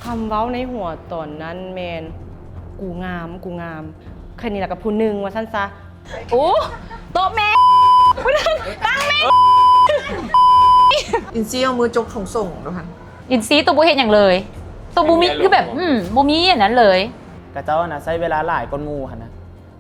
ຄຳເວົ້າໃນຫົວຕອນນັ້ນແມ່ນ ກູງາມ ກູງາມ ແຄ່ນີ້ລະກັບຜູ້ໜຶ່ງວ່າຊັ້ນຊະ. ໂອ້ ໂຕະແມ່ ຜູ້ໜຶ່ງຕັ້ງແມ່. ອິນຊີເອົາມືຈົກຖົງໂສງໂລດຫັ້ນ. ອິນຊີໂຕບໍ່ເຮັດຫຍັງເລີຍ ໂຕບໍ່ມີ ຄືແບບ ອືມ ບໍ່ມີອັນນັ້ນເລີຍ. ຂະເຈົ້ານະໃຊ້ເວລາຫຼາຍກວ່າໝູ່ຫັ້ນນະ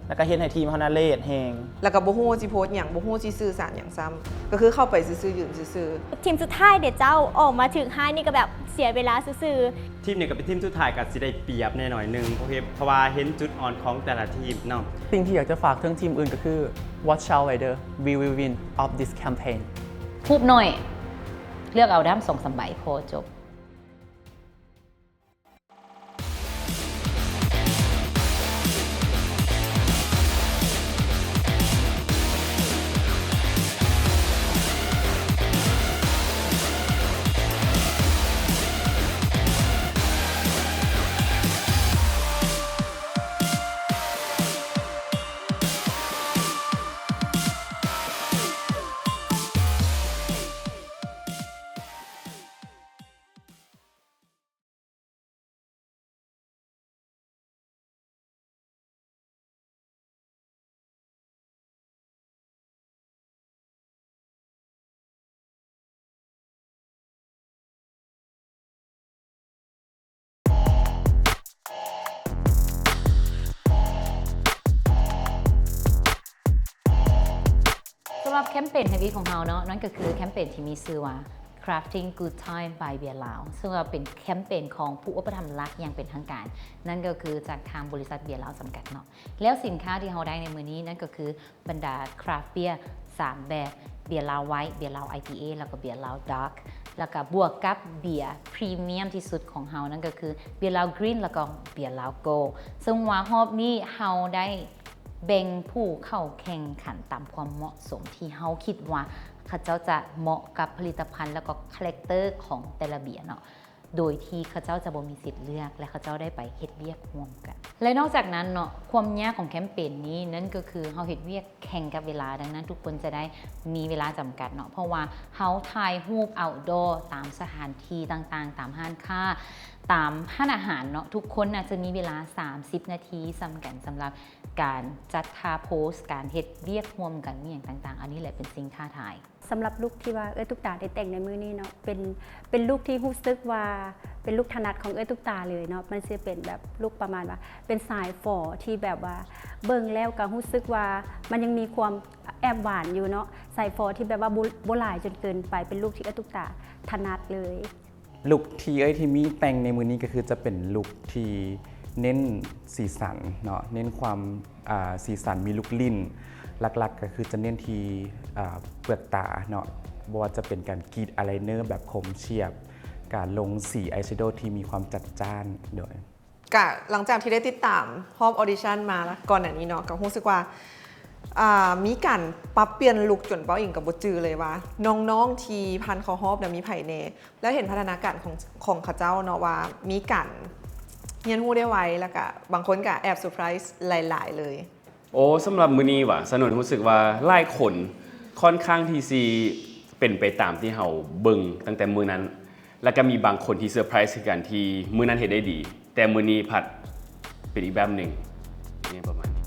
ແລ້ວກໍເຮັດໃຫ້ທີມເຮົານະເລດແຮງ ແລ້ວກໍບໍ່ຮູ້ຊິໂພສຫຍັງ ບໍ່ຮູ້ຊິສື່ສານຫຍັງຊ້ຳ ກໍຄືເຂົ້າໄປຊື່ໆ ຢືນຊື່ໆ. ທີມສຸດທ້າຍເດເຈົ້າ ອອກມາຖືກຮ້າຍນີ້ກໍແບບເສຍເວລາຊື່ໆ. ທີມນີ້ກໍເປັນທີມສຸດທ້າຍ ກໍຊິໄດ້ປຽບແດ່ໜ້ອຍໜຶ່ງ ໂອເຄ ເພາະວ່າເຫັນຈຸດອ່ອນຂອງແຕ່ລະທີມເນາະ. ສິ່ງທີ່ຢາກຈະຝາກເຖິງທີມອື່ນກໍຄື Watch out, Rider, we will win of this campaign. ຮູບໜ້ອຍ ເລືອກເອົາດຳສອງສາມໃບ ພໍ ຈົບ. ສຳລັບແຄມເປນທະວີດຂອງເຮົາເນາະ ນັ້ນກໍຄືແຄມເປນທີ່ມີຊື່ວ່າ Crafting Good Time by Beer Lao ເຊິ່ງວ່າເປັນແຄມເປນຂອງຜູ້ອຸປະຖຳຫຼັກຢ່າງເປັນທາງການ ນັ້ນກໍຄືຈາກທາງບໍລິສັດເບຍລາວຈຳກັດເນາະ. ແລ້ວສິນຄ້າທີ່ເຮົາໄດ້ໃນມື້ນີ້ ນັ້ນກໍຄືບັນດາຄຣາຟເບຍສາມແບບ ເບຍລາວໄວ, ເບຍລາວໄອພີເອ ແລ້ວກໍເບຍລາວດາກ ແລ້ວກໍບວກກັບເບຍພຣີມຽມທີ່ສຸດຂອງເຮົາ ນັ້ນກໍຄືເບຍລາວກຣີນ ແລ້ວກໍເບຍລາວໂກລ ເຊິ່ງວ່າຮອບນີ້ເຮົາໄດ້ ແບ່ງຜູ້ເຂົ້າແຂ່ງຂັນຕາມຄວາມເໝາະສົມທີ່ເຮົາຄິດວ່າເຂົາເຈົ້າຈະເໝາະກັບຜະລິດຕະພັນ ແລ້ວກໍຄາແຣັກເຕີຂອງແຕ່ລະເບຍເນາະ ໂດຍທີ່ເຂົາເຈົ້າຈະບໍ່ມີສິດເລືອກ ແລະ ເຂົາເຈົ້າໄດ້ໄປເຮັດວຽກຮ່ວມກັນ. ແລະ ນອກຈາກນັ້ນເນາະ ຄວາມຍາກຂອງແຄມເປນນີ້ ນັ້ນກໍຄືເຮົາເຮັດວຽກແຂ່ງກັບເວລາ, ດັ່ງນັ້ນທຸກຄົນຈະໄດ້ມີເວລາຈຳກັດເນາະ ເພາະວ່າເຮົາຖ່າຍຮູບເອົາດອຕາມສະຖານທີ່ຕ່າງໆ, ຕາມຮ້ານຄ້າ, ຕາມຮ້ານອາຫານເນາະ, ທຸກຄົນນະຈະມີເວລາສາມສິບນາທີສ່ຳກັນ ສຳລັບ ການຈັດທ່າໂພສ, ການເຮັດວຽກຮ່ວມກັນ ອີ່ຫຍັງຕ່າງໆ ອັນນີ້ແຫຼະເປັນສິ່ງທ້າທາຍ. ສຳລັບລຸກທີ່ວ່າເອື້ອຍຕຸກຕາໄດ້ແຕ່ງໃນມື້ນີ້ເນາະ ເປັນ ເປັນລຸກທີ່ຮູ້ສຶກວ່າເປັນລຸກຖະໜັດຂອງເອື້ອຍຕຸກຕາເລີຍເນາະ. ມັນຊິເປັນແບບລຸກປະມານວ່າເປັນສາຍຝໍທີ່ແບບວ່າເບິ່ງແລ້ວກໍຮູ້ສຶກວ່າມັນຍັງມີຄວາມແອບຫວານຢູ່ເນາະ, ສາຍຝໍທີ່ແບບວ່າບໍ່ ບໍ່ຫຼາຍຈົນເກີນໄປ, ເປັນລຸກທີ່ເອື້ອຍຕຸກຕາຖະໜັດເລີຍ. ລຸກທີ່ເອື້ອຍທິມມີແຕ່ງໃນມື້ນີ້ກໍຄືຈະເປັນລຸກທີ່ເນັ້ນສີສັນເນາະ, ເນັ້ນຄວາມ ອ່າ ສີສັນ, ມີລູກຫຼິ້ນ. ຫຼັກໆກໍຄືຈະເນັ້ນທີ່ ອ່າ ເປືອກຕາເນາະ, ບໍ່ວ່າຈະເປັນການກຣີດອາຍໄລເນີແບບຄົມເຊຍບ, ການລົງສີອາຍແຊໂດທີ່ມີຄວາມຈັດຈ້ານ. ໂດຍ ກະຫຼັງຈາກທີ່ໄດ້ຕິດຕາມຮອບອອດິຊັນມາກ່ອນໜ້ານີ້ເນາະ ກໍຮູ້ສຶກວ່າ ອ່າ ມີການປັບປ່ຽນລຸກຈົນເປົ້າເອງກໍບໍ່ຈື່ເລີຍວ່າ ນ້ອງໆທີ່ຜ່ານເຂົ້າຮອບນະມີໃຜແດ່ ແລ້ວເຫັນພັດທະນາການຂອງ ຂອງເຂົາເຈົ້າເນາະ ວ່າມີການຮຽນຮູ້ໄດ້ໄວ ແລ້ວກະບາງຄົນກະແອບເຊີໄພຣສ໌ຫຼາຍໆເລີຍ. ໂອ້ ສຳລັບມື້ນີ້ຫວາ ສະໜວນຮູ້ສຶກວ່າຫຼາຍຄົນຄ່ອນຂ້າງທີ່ຊິເປັນໄປຕາມທີ່ເຮົາເບິ່ງຕັ້ງແຕ່ມື້ນັ້ນ ແລ້ວກໍມີບາງຄົນທີ່ເຊີໄພຣສ໌ຄືກັນ ທີ່ມື້ນັ້ນເຮັດໄດ້ດີ ແຕ່ມື້ນີ້ພັດເປັນອີກແບບໜຶ່ງ ອີ່ຫຍັງປະມານນີ້.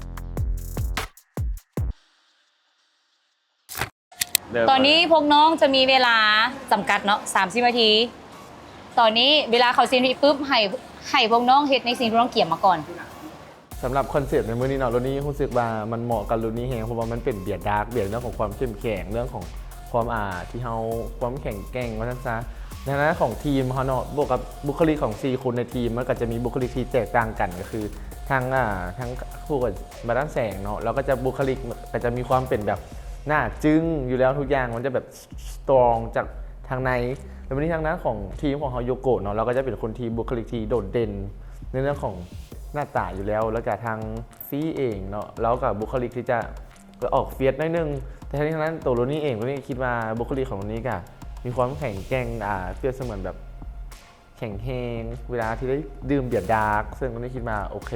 ເລີ່ມ ຕອນນີ້ພວກນ້ອງຈະມີເວລາຈຳກັດເນາະ ສາມສິບນາທີ. ຕອນນີ້ເວລາເຂົ້າສິບນາທີປຶບ ໃຫ້ ໃຫ້ພວກນ້ອງເຮັດໃນສິ່ງທີ່ນ້ອງກຽມມາກ່ອນ. ສຳລັບຄອນເຊັບໃນມື້ນີ້ເນາະ ລຸ້ນນີ້ຮູ້ສຶກວ່າມັນເໝາະກັບລຸ້ນນີ້ແຮງ ເພາະວ່າມັນເປັນເບຍດາກ ເບຍເລື່ອງຂອງຄວາມເຂັ້ມແຂງ ເລື່ອງຂອງຄວາມ ອ່າ ທີ່ເຮົາ ຄວາມແຂງແກ່ງວ່າຊັ້ນຊະ. ໃນຖານະຂອງທີມເຮົາເນາະ ບວກກັບບຸກຄະລິກຂອງສີ່ຄົນໃນທີມ ມັນກໍຈະມີບຸກຄະລິກທີ່ແຕກຕ່າງກັນ ກໍຄືທັງ ອ່າ ທັງຄູ່ກັບບາດານແສງເນາະ ແລ້ວກໍຈະບຸກຄະລິກກໍຈະມີຄວາມເປັນແບບໜ້າຈຶ້ງຢູ່ແລ້ວ ທຸກຢ່າງມັນຈະແບບ ສະຕຣອງຈາກທາງໃນ. ແລ້ວບັດນີ້ທາງດ້ານຂອງທີມຂອງເຮົາ ໂຍໂກະເນາະ ລາວກໍຈະເປັນຄົນທີ່ບຸກຄະລິກທີ່ໂດດເດັ່ນໃນເລື່ອງຂອງໜ້າຕາຢູ່ແລ້ວ ແລ້ວກະທາງຟີເອງເນາະ ລາວກໍບຸກຄະລິກທີ່ຈະ ອອກຟຽດໜ້ອຍໜຶ່ງ. ແຕ່ທັງນີ້ທັງນັ້ນ ໂຕລຸ້ນນີ້ເອງ ລຸ້ນນີ້ຄິດວ່າບຸກຄະລິກຂອງລຸ້ນນີ້ກະມີຄວາມແຂງແກ່ງ ອ່າ ປຽບສະເໝືອນແບບ ແຂງແຮງເວລາທີ່ໄດ້ດື່ມເບຍດາກ ເຊິ່ງກໍໄດ້ຄິດວ່າໂອເຄ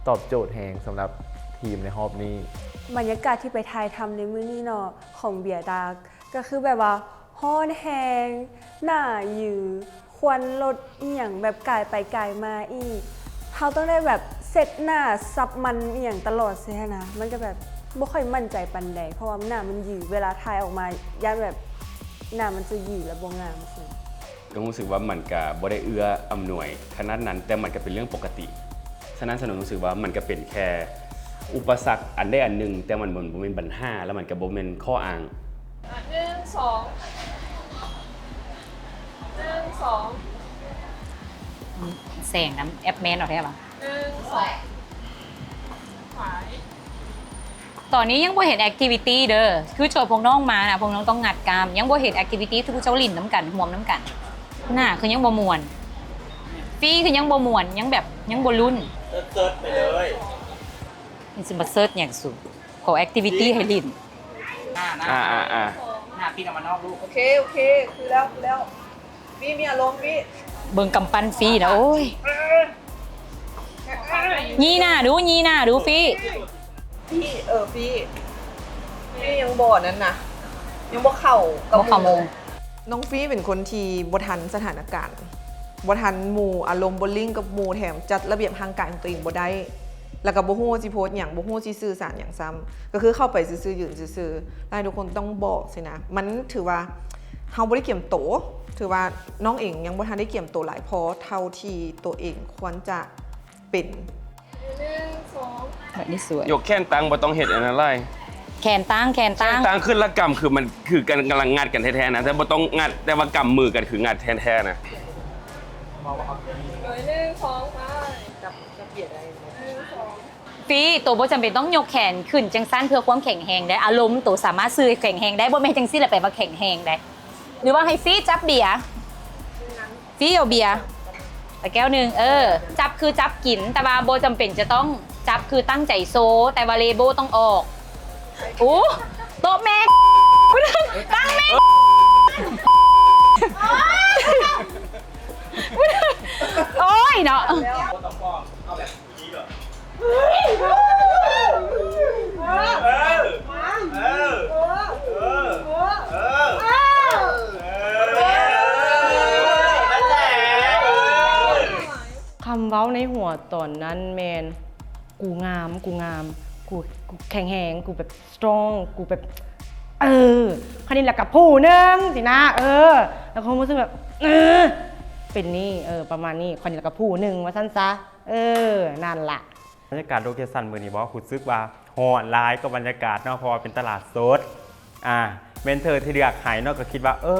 ຕອບໂຈດແຮງສຳລັບທີມໃນຮອບນີ້. ບັນຍາກາດທີ່ໄປຖ່າຍທຳໃນມື້ນີ້ເນາະ ຂອງເບຍດາກ ກໍຄືແບບວ່າຮ້ອນແຮງ ໜ້າຍື ຄ ຄວັນລົດອີ່ຫຍັງແບບກາຍໄປກາຍມາອີກ ເຮົາຕ້ອງໄດ້ແບບເຊັດໜ້າສັບມັນອີ່ຫຍັງຕະຫຼອດຊີ້ນະ ມັນກໍແບບບໍ່ຄ່ອຍໝັ້ນໃຈປານໃດ ເພາະວ່າໜ້າມັນຫຢີ ເວລາຖ່າຍອອກມາຢ້ານແບບໜ້າມັນຈະຫຢີແລ້ວບໍ່ງາມຊີ້. ກໍຮູ້ສຶກວ່າມັນກະບໍ່ໄດ້ເອື້ອອຳນວຍຂະໜາດນັ້ນ ແຕ່ມັນກະເປັນເລື່ອງປົກກະຕິ. ສະນັ້ນ ສະໜຸນຮູ້ສຶກວ່າມັນກະເປັນແຄ່ອຸປະສັກອັນໃດອັນໜຶ່ງ ແຕ່ມັນ ມັນບໍ່ແມ່ນບັນຫາ ແລະ ມັນກະບໍ່ແມ່ນຂໍ້ອ້າງ. ອ່ະ ໜຶ່ງ ສອງ ໜຶ່ງ ສອງ ແສງນຳແອັບແມນເອົາແທ້ຫວາ? ໜຶ່ງ ສອງ ຂວາ. ຕອນນີ້ຍັງບໍ່ເຫັນແອັກທິວິຕີເດີ ຄືໂຈດພວກນ້ອງມານະ ພວກນ້ອງຕ້ອງງັດກ້າມ ຍັງບໍ່ເຫັນແອັກທິວິຕີທີ່ພວກເຈົ້າຫຼິ້ນນຳກັນ ຮ່ວມນຳກັນ. ໜ້າຄືຍັງບໍ່ມ່ວນ ຟີຄືຍັງບໍ່ມ່ວນ ຍັງແບບ ຍັງບໍ່ລຸ້ນ. ເສີດໆໄປເລີຍ. ມັນຊິມາເສີດຫຍັງສູ ຂໍແອັກທິວິຕີໃຫ້ຫຼິ້ນ. ໜ້າ ໜ້າ ອ່າໆໆ ໜ້າປິດອອກມານອກລູກ. ໂອເຄ ໂອເຄ ຄືແລ້ວ ຄືແລ້ວ. ຟີ ມີອາລົມຟີ. ເບິ່ງກຳປັ້ນຟີນະ ໂອ້ຍ ຢີ່ໜ້າດູ ຢີ່ໜ້າດູຟີ. ຟີ ເອີ ຟີ ຟີຍັງບໍ່ນັ້ນນະ ຍັງບໍ່ເຂົ້າກັບໝູ່. ນ້ອງຟີເປັນຄົນທີ່ບໍ່ທັນສະຖານະການ ບໍ່ທັນໝູ່ ອາລົມບໍ່ລິ້ງກັບໝູ່ ແຖມຈັດລະບຽບຮ່າງກາຍຂອງຕົວເອງບໍ່ໄດ້ ແລ້ວກໍບໍ່ຮູ້ວ່າຊິໂພສຫຍັງ ບໍ່ຮູ້ຊິສື່ສານຫຍັງຊ້ຳ ກໍຄືເຂົ້າໄປຊື່ໆ ຢືນຊື່ໆ. ຫຼາຍຄົນຕ້ອງບອກຊີ້ນະ ມັນຖືວ່າເຮົາບໍ່ໄດ້ກຽມໂຕ ຖືວ່ານ້ອງເອງຍັງບໍ່ທັນໄດ້ກຽມໂຕຫຼາຍພໍເທົ່າທີ່ຕົວເອງຄວນຈະເປັນ. ໜຶ່ງ ສອງ ແບບນີ້ສວຍ. ຍົກແຂນຕັ້ງ ບໍ່ຕ້ອງເຮັດອັນນັ້ນຫຼາຍ. ແຂນຕັ້ງ ແຂນຕັ້ງ ແຂນຕັ້ງຂຶ້ນ ແລະ ກຳຄືມັນຄືກັນ ກຳລັງງັດກັນແທ້ໆນະ ແຕ່ບໍ່ຕ້ອງງັດ ແຕ່ວ່າກຳມືກັນຄືງັດແທ້ໆນະ. ໜຶ່ງ ສອງ ໄປ. ຟີ ໂຕບໍ່ຈຳເປັນຕ້ອງຍົກແຂນຂຶ້ນຈັ່ງຊັ້ນເພື່ອຄວາມແຂງແຮງໄດ໋ ອາລົມໂຕສາມາດສື່ໃຫ້ແຂງແຮງໄດ້ ບໍ່ແມ່ນຈັ່ງຊີ້ແຫຼະແປວ່າແຂງແຮງໄດ໋. ຫຼືວ່າໃຫ້ຟີຈັບເບຍ ຟີເອົາເບຍໄປແກ້ວໜຶ່ງ ເອີ ຈັບຄືຈັບກິນ ແຕ່ວ່າບໍ່ຈຳເປັນຈະຕ້ອງຈັບຄືຕັ້ງໃຈໂຊ ແຕ່ວ່າເລໂບຕ້ອງອອກ. ອູ້ ໂຕະແມ່ງ ຕັ້ງແມ່ງ ໂອ້ຍເນາະ. ຄຳເວົ້າໃນຫົວຕອນນັ້ນແມ່ນ ກູງາມ ກູງາມ ກູ ກູແຂງແຮງ ກູແບບ ສະຕຣອງ ກູແບບ ເອີ ຄັນນີ້ລະກະຜູ້ໜຶ່ງຊີ້ນະ ເອີ ແລ້ວຄວາມຮູ້ສຶກແບບ ເອີ ເປັນນີ້ ເອີ ປະມານນີ້ ຄັນນີ້ລະກະຜູ້ໜຶ່ງວ່າຊັ້ນຊະ ເອີ ນັ້ນລະ. ບັນຍາກາດໂລເຄຊັນມື້ນີ້ບໍ ຮູ້ສຶກວ່າຮ້ອນຫຼາຍກວ່າບັນຍາກາດເນາະ ເພາະວ່າເປັນຕະຫຼາດສົດ. ອາ ເມນເທີທີ່ເລືອກໃຫ້ເນາະ ກໍຄິດວ່າ ເອີ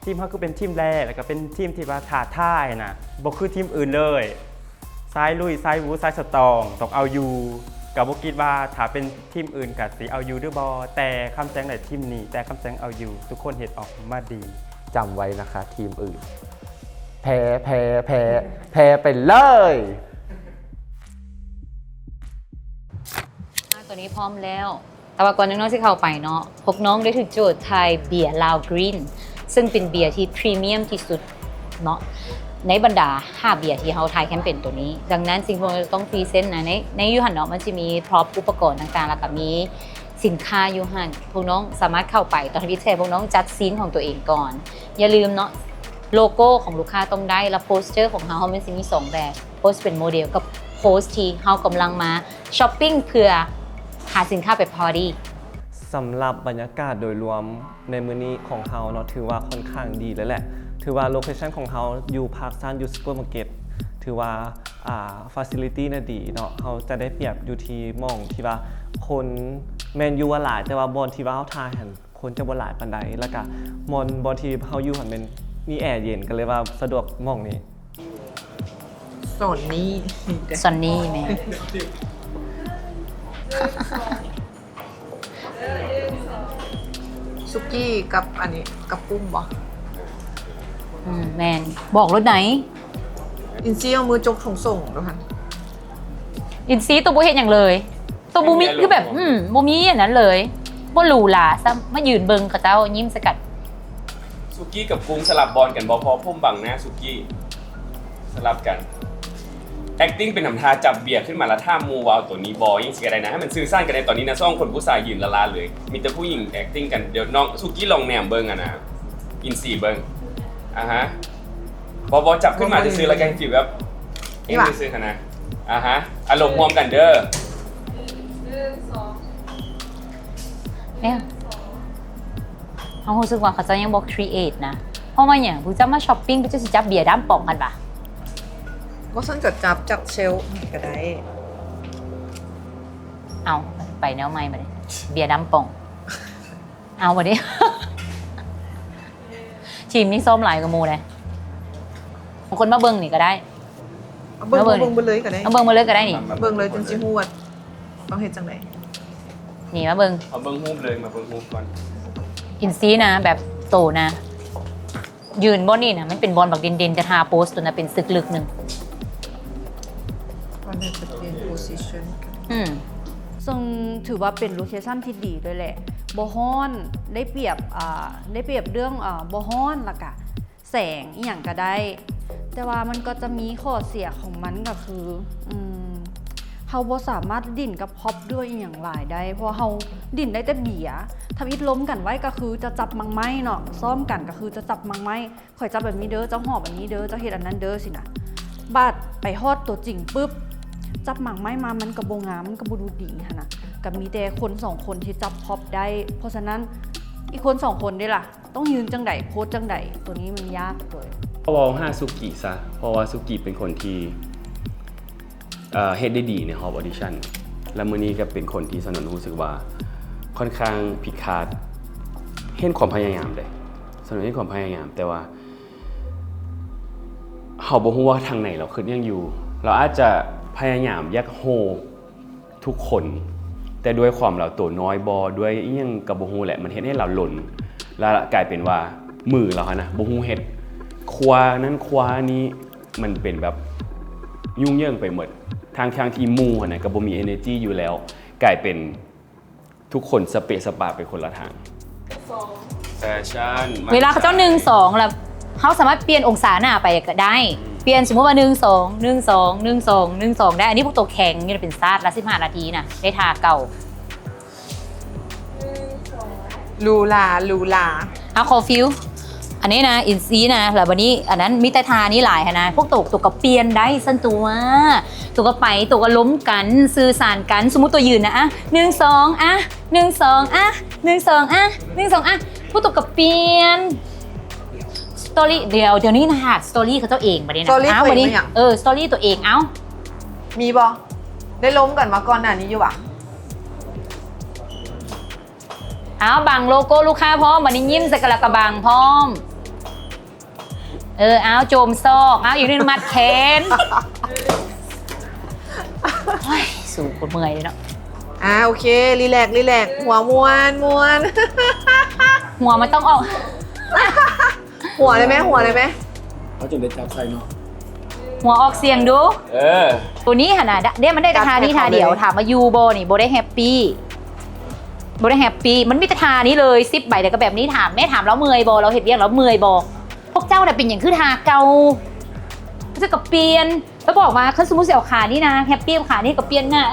ທີມເຮົາຄືເປັນທີມແລກ ແລ້ວກໍເປັນທີມທີ່ວ່າທ້າທາຍນະ ບໍ່ຄືທີມອື່ນເລີຍ. ສາຍລຸຍ ສາຍຫວູ ສາຍສະຕອງ ຕ້ອງເອົາຢູ່. ກໍບໍ່ຄິດວ່າຖ້າເປັນທີມອື່ນກໍຊິເອົາຢູ່ຫຼືບໍ່ ແຕ່ຄຳແສງໄດ້ທີມນີ້ ແຕ່ຄຳແສງເອົາຢູ່. ທຸກຄົນເຮັດອອກມາດີ. ຈຳໄວ້ນະຄະ ທີມອື່ນ ແພ້ ແພ້ ແພ້ ແພ້ໄປເລີຍ. ຕອນນີ້ພ້ອມແລ້ວ ແຕ່ວ່າກ່ອນນ້ອງໆຊິເຂົ້າໄປເນາະ ພວກນ້ອງໄດ້ຖືກໂຈດຖ່າຍເບຍລາວກຣີນ ເຊິ່ງເປັນເບຍທີ່ພຣີມຽມທີ່ສຸດເນາະ ໃນບັນດາຫ້າເບຍທີ່ເຮົາຖ່າຍແຄມເປນໂຕນີ້. ດັ່ງນັ້ນ ສິ່ງທີ່ພວກນ້ອງຈະຕ້ອງພຣີເຊັນນະ ໃນ ໃນຢູ່ຫັ້ນເນາະ ມັນຈະມີພຣອບ ອຸປະກອນຕ່າງໆ ແລ້ວກໍມີສິນຄ້າຢູ່ຫັ້ນ. ພວກນ້ອງສາມາດເຂົ້າໄປ ຕອນທີ່ແຊ ພວກນ້ອງຈັດຊີນຂອງຕົວເອງກ່ອນ. ຢ່າລືມເນາະ ໂລໂກ້ຂອງລູກຄ້າຕ້ອງໄດ້ ແລະ ໂປສເຈີຂອງເຮົາ ເຮົາມັນຊິມີສອງແບບ ໂພສເປັນໂມເດວກັບໂພສທີ່ເຮົາກຳລັງມາຊັອບປິງເພື່ອຫາສິນຄ້າໄປພາຕີ້. ສຳລັບບັນຍາກາດໂດຍລວມໃນມື້ນີ້ຂອງເຮົາເນາະ ຖືວ່າຂ້ອນຂ້າງດີເລີຍແຫຼະ. ຖືວ່າໂລເຄຊັນຂອງເຮົາຢູ່ພາກຊານ ຢູ່ຊຸບເປີມາເກັດ ຖືວ່າ ອ່າ ຟາຊິລິຕີ້ນະດີເນາະ. ເຮົາຈະໄດ້ປຽບຢູ່ທີ່ໝ່ອງທີ່ວ່າຄົນແມ່ນຢູ່ວ່າຫຼາຍ ແຕ່ວ່າບ່ອນທີ່ວ່າເຮົາຖ່າຍຫັ້ນ ຄົນຈະບໍ່ຫຼາຍປານໃດ ແລ້ວກະບ່ອນ ບ່ອນທີ່ເຮົາຢູ່ຫັ້ນແມ່ນມີແອເຢັນ ກໍເລີຍວ່າສະດວກໝ່ອງນີ້. ສອນນີ້ ສອນນີ້ແມ່ນ ສຸກີ້ກັບອັນນີ້ ກັບກຸ້ງບໍ? ອືມ ແມ່ນ ບອກໂລດໃດ. ອິນຊີເອົາມືຈົກຖົງໂສງໂລດຫັ້ນ. ອິນຊີໂຕບໍ່ເຮັດຫຍັງເລີຍ ໂຕບໍ່ມີ ຄືແບບ ອືມ ບໍ່ມີອັນນັ້ນເລີຍ ບໍ່ຫຼູຫຼາຊ້ຳ ມາຢືນເບິ່ງເຂົາເຈົ້າຍິ້ມໃສ່ກັນ. ສຸກີ້ກັບກຸ້ງສະຫຼັບບ່ອນກັນບໍ່? ເພາະຜົມບັງໜ້າສຸກີ້ ສະຫຼັບກັນ. ແອັກຕິ້ງເປັນນຳທ່າ ຈັບເບຍຂຶ້ນມາແລ້ວຖາມໝູ່ວ່າເອົາໂຕນີ້ບໍ່ ຫຍັງຊີ້ກໍໄດ້ນະ ໃຫ້ມັນສື່ສານກັນແດ່. ຕອນນີ້ນະ ສອງຄົນຜູ້ຊາຍຢືນລ້າໆເລີຍ ມີແຕ່ຜູ້ຍິງແອັກຕິ້ງກັນ. ດຽວນ້ອງສຸກີ້ລອງແນມເບິ່ງ ອັນນ່າ ອິນຊີເບິ່ງ. ອາຮະ. ບໍ່ ບໍ່ ຈັບຂຶ້ນມາຊື່ໆ ແລ້ວກໍໃຫ້ຟີລແບບ ນີ້ຫວາ ເອງຊື່ໆຫັ້ນນະ. ອ່າຮະ ອາລົມຮ່ວມກັນເດີ. ແມ່ນ ເຮົາຮູ້ສຶກວ່າເຂົາເຈົ້າຍັງບໍ່ຄຣີເອດນະ. ເພາະວ່າຫຍັງ? ຜູ້ເຈົ້າມາຊັອບປິງ ຜູ້ເຈົ້າຊິຈັບເບຍດຳປອງຫັ້ນຫວາ? ບໍ່ຊັ້ນກໍຈັບຈາກເຊວກໍໄດ້. ເອົາ ໄປແນວໃໝ່ບາດນີ້ ເບຍດຳປອງ. ເອົາບາດນີ້ ທີມນີ້ຊ້ອມຫຼາຍກວ່າໝູ່ເດ້. ບາງຄົນມາເບິ່ງນີ້ກໍໄດ້. ເອົາເບິ່ງ ມາເບິ່ງ ເບິ່ງເບິດເລີຍກໍໄດ້. ເອົາເບິ່ງເບິດເລີຍກໍໄດ້ນີ້. ເບິ່ງເລີຍຈຶ່ງຊິຮູ້ວ່າຕ້ອງເຮັດຈັ່ງໃດ. ນີ້ມາເບິ່ງ. ເອົາເບິ່ງຮູບເລີຍ ມາເບິ່ງຮູບກ່ອນ. ອິນຊີນະ ແບບໂຕນະ ຢືນບ່ອນນີ້ນະ ມັນເປັນບ່ອນບັກເດັ່ນໆ ແຕ່ທ່າໂພສໂຕນະເປັນຊຶກລຶກໜຶ່ງ. ອືມ ເຊິ່ງຖືວ່າເປັນໂລເຄຊັນທີ່ດີດ້ວຍແຫຼະ ບໍ່ຮ້ອນ ໄດ້ປຽບ ອ່າ ໄດ້ປຽບເລື່ອງ ອ່າ ບໍ່ຮ້ອນ ແລ້ວກະແສງອີ່ຫຍັງກະໄດ້ ແຕ່ວ່າມັນກໍຈະມີຂໍ້ເສຍຂອງມັນ ກໍຄື ອືມ ເຮົາບໍ່ສາມາດຫຼິ້ນກັບພຣັອບດ້ວຍອີ່ຫຍັງຫຼາຍໄດ້ ເພາະວ່າເຮົາຫຼິ້ນໄດ້ແຕ່ເບຍ. ທຳອິດລົມກັນໄວ້ກໍຄືຈະຈັບໝາກໄມ້ເນາະ ຊ້ອມກັນກໍຄືຈະຈັບໝາກໄມ້ ຂ້ອຍຈັບແບບນີ້ເດີ ເຈົ້າຫອບອັນນີ້ເດີ ເຈົ້າເຮັດອັນນັ້ນເດີ ຊີ້ນະ. ບາດໄປຮອດຕົວຈິງປຶບ ຈັບໝາກໄມ້ມາມັນກໍບໍ່ງາມ ມັນກໍບໍ່ດູດີຫັ້ນນະ. ກໍມີແຕ່ຄົນສອງຄົນທີ່ຈັບພຣັອບໄດ້ ເພາະສະນັ້ນ ອີກຄົນສອງຄົນເດລະ ຕ້ອງຢືນຈັ່ງໃດ ໂພສຈັ່ງໃດ ໂຕນີ້ມັນຍາກເລີຍ. ເວົ້າຫາສຸກິຊະ ເພາະວ່າສຸກິເປັນຄົນທີ່ ເອີ ເຮັດໄດ້ດີໃນຮອບອອດິຊັນ ແລະ ມື້ນີ້ກໍເປັນຄົນທີ່ສະໜົນຮູ້ສຶກວ່າຂ້ອນຂ້າງຜິດຄາດ ເຫັນຄວາມພະຍາຍາມເດ້ ສະໜົນເຫັນຄວາມພະຍາຍາມ ແຕ່ວ່າເຮົາບໍ່ຮູ້ວ່າທາງໃນລາວຄິດຫຍັງຢູ່ ລາວອາດຈະພະຍາຍາມຢາກໂຮທຸກຄົນ ແຕ່ດ້ວຍຄວາມລາວໂຕນ້ອຍບໍ ດ້ວຍອີ່ຫຍັງກໍບໍ່ຮູ້ແຫຼະ ມັນເຮັດໃຫ້ລາວຫຼົ່ນ ແລ້ວກາຍເປັນວ່າມືລາວຫັ້ນນະ ບໍ່ຮູ້ເຮັດ ຄວ້ານັ້ນຄວ້ານີ້ ມັນເປັນແບບຫຍຸ້ງເຫຍິງໄປໝົດ ທັງໆທີ່ໝູ່ຫັ້ນນະກໍບໍ່ມີເອເນີຈີຢູ່ແລ້ວ ກາຍເປັນທຸກຄົນສະເປະສະປະໄປຄົນລະທາງ. ແຟຊັນ ເວລາເຂົາເຈົ້າໜຶ່ງ ສອງ ແລ້ວເຮົາສາມາດປ່ຽນອົງສາໜ້າໄປກໍໄດ້ ປ່ຽນ ສົມມຸດວ່າ ໜຶ່ງ ສອງ ໜຶ່ງ ສອງ ໜຶ່ງ ສອງ ໜຶ່ງ ສອງ ໄດ້. ອັນນີ້ພວກໂຕແຂງຢູ່ເປັນຊາດລະ ສິບຫ້ານາທີນະ ໄດ້ທ່າເກົ່າ. ຫຼູຫຼາ ຫຼູຫຼາ. ເອົາ ຂໍຟີລ ອັນນີ້ນະ ອິນຊີນະ ແລ້ວບັດນີ້ອັນນັ້ນມີແຕ່ທ່ານີ້ຫຼາຍຫັ້ນນະ. ພວກໂຕ ໂຕກໍປ່ຽນໄດ້ຊັ້ນຕົວະ ໂຕກໍໄປ ໂຕກໍລົມກັນ ສື່ສານກັນ. ສົມມຸດໂຕຢືນນະ ອະ ໜຶ່ງ ສອງ ອະ ໜຶ່ງ ສອງ ອະ ໜຶ່ງ ສອງ ອະ ໜຶ່ງ ສອງ ອະ ພວກໂຕກໍປ່ຽນ. ສະຕໍຣີ ດຽວ ດຽວນີ້ນະ ສະຕໍຣີເຂົາເຈົ້າເອງບັດນີ້ນະ. ສະຕໍຣີ ເອົາ ຕົວເອງ ບັດນີ້ ເອີ ສະຕໍຣີຕົວເອງ. ເອົາ ມີບໍ່? ໄດ້ລົມກັນມາກ່ອນໜ້ານີ້ຢູ່ຫວາ? ອ້າວ ບັງໂລໂກ້ລູກຄ້າພ້ອມ ບັດນີ້ຍິ້ມໃສ່ກັນແລ້ວກໍບັງພ້ອມ. ເອີ ອ້າວ ໂຈມຊອກ ອ້າວ ອີກໜຶ່ງມັດແຂນ. ໂອ້ຍ ສູ້ຄົນເມື່ອຍເດເນາະ. ອ່າ ໂອເຄ ຣີແລັກ ຣີແລັກ ຫົວມ່ວນ ມ່ວນ. ຫົວມັນຕ້ອງອອກ ຫົວໄດ້ໄໝ? ຫົວໄດ້ໄໝ? ເຮົາຈຶ່ງໄດ້ຈັບໃສ່ເນາະ. ຫົວອອກສຽງດູ. ເອີ ໂຕນີ້ຫັ້ນນະ ເດ້ ມັນໄດ້ແຕ່ທ່ານີ້ທ່າດຽວ. ຖາມວ່າຢູ່ບໍ່ນີ້ ບໍ່ໄດ້ແຮັບປີ້ ບໍ່ໄດ້ແຮັບປີ້. ມັນມີແຕ່ທ່ານີ້ເລີຍ ສິບໃບ ແລ້ວກໍແບບນີ້. ຖາມ ແມ່ຖາມລາວເມື່ອຍບໍ່? ລາວເຮັດວຽກລາວເມື່ອຍບໍ່? ພວກເຈົ້ານະເປັນຫຍັງຄືທ່າເກົ່າ? ເຈົ້າກໍປ່ຽນ ໄປບອກວ່າ ຄັນສົມມຸດຊິເອົາຂານີ້ນະ ແຮັບປີ້ຂານີ້ ກໍປ່ຽນໜ້າ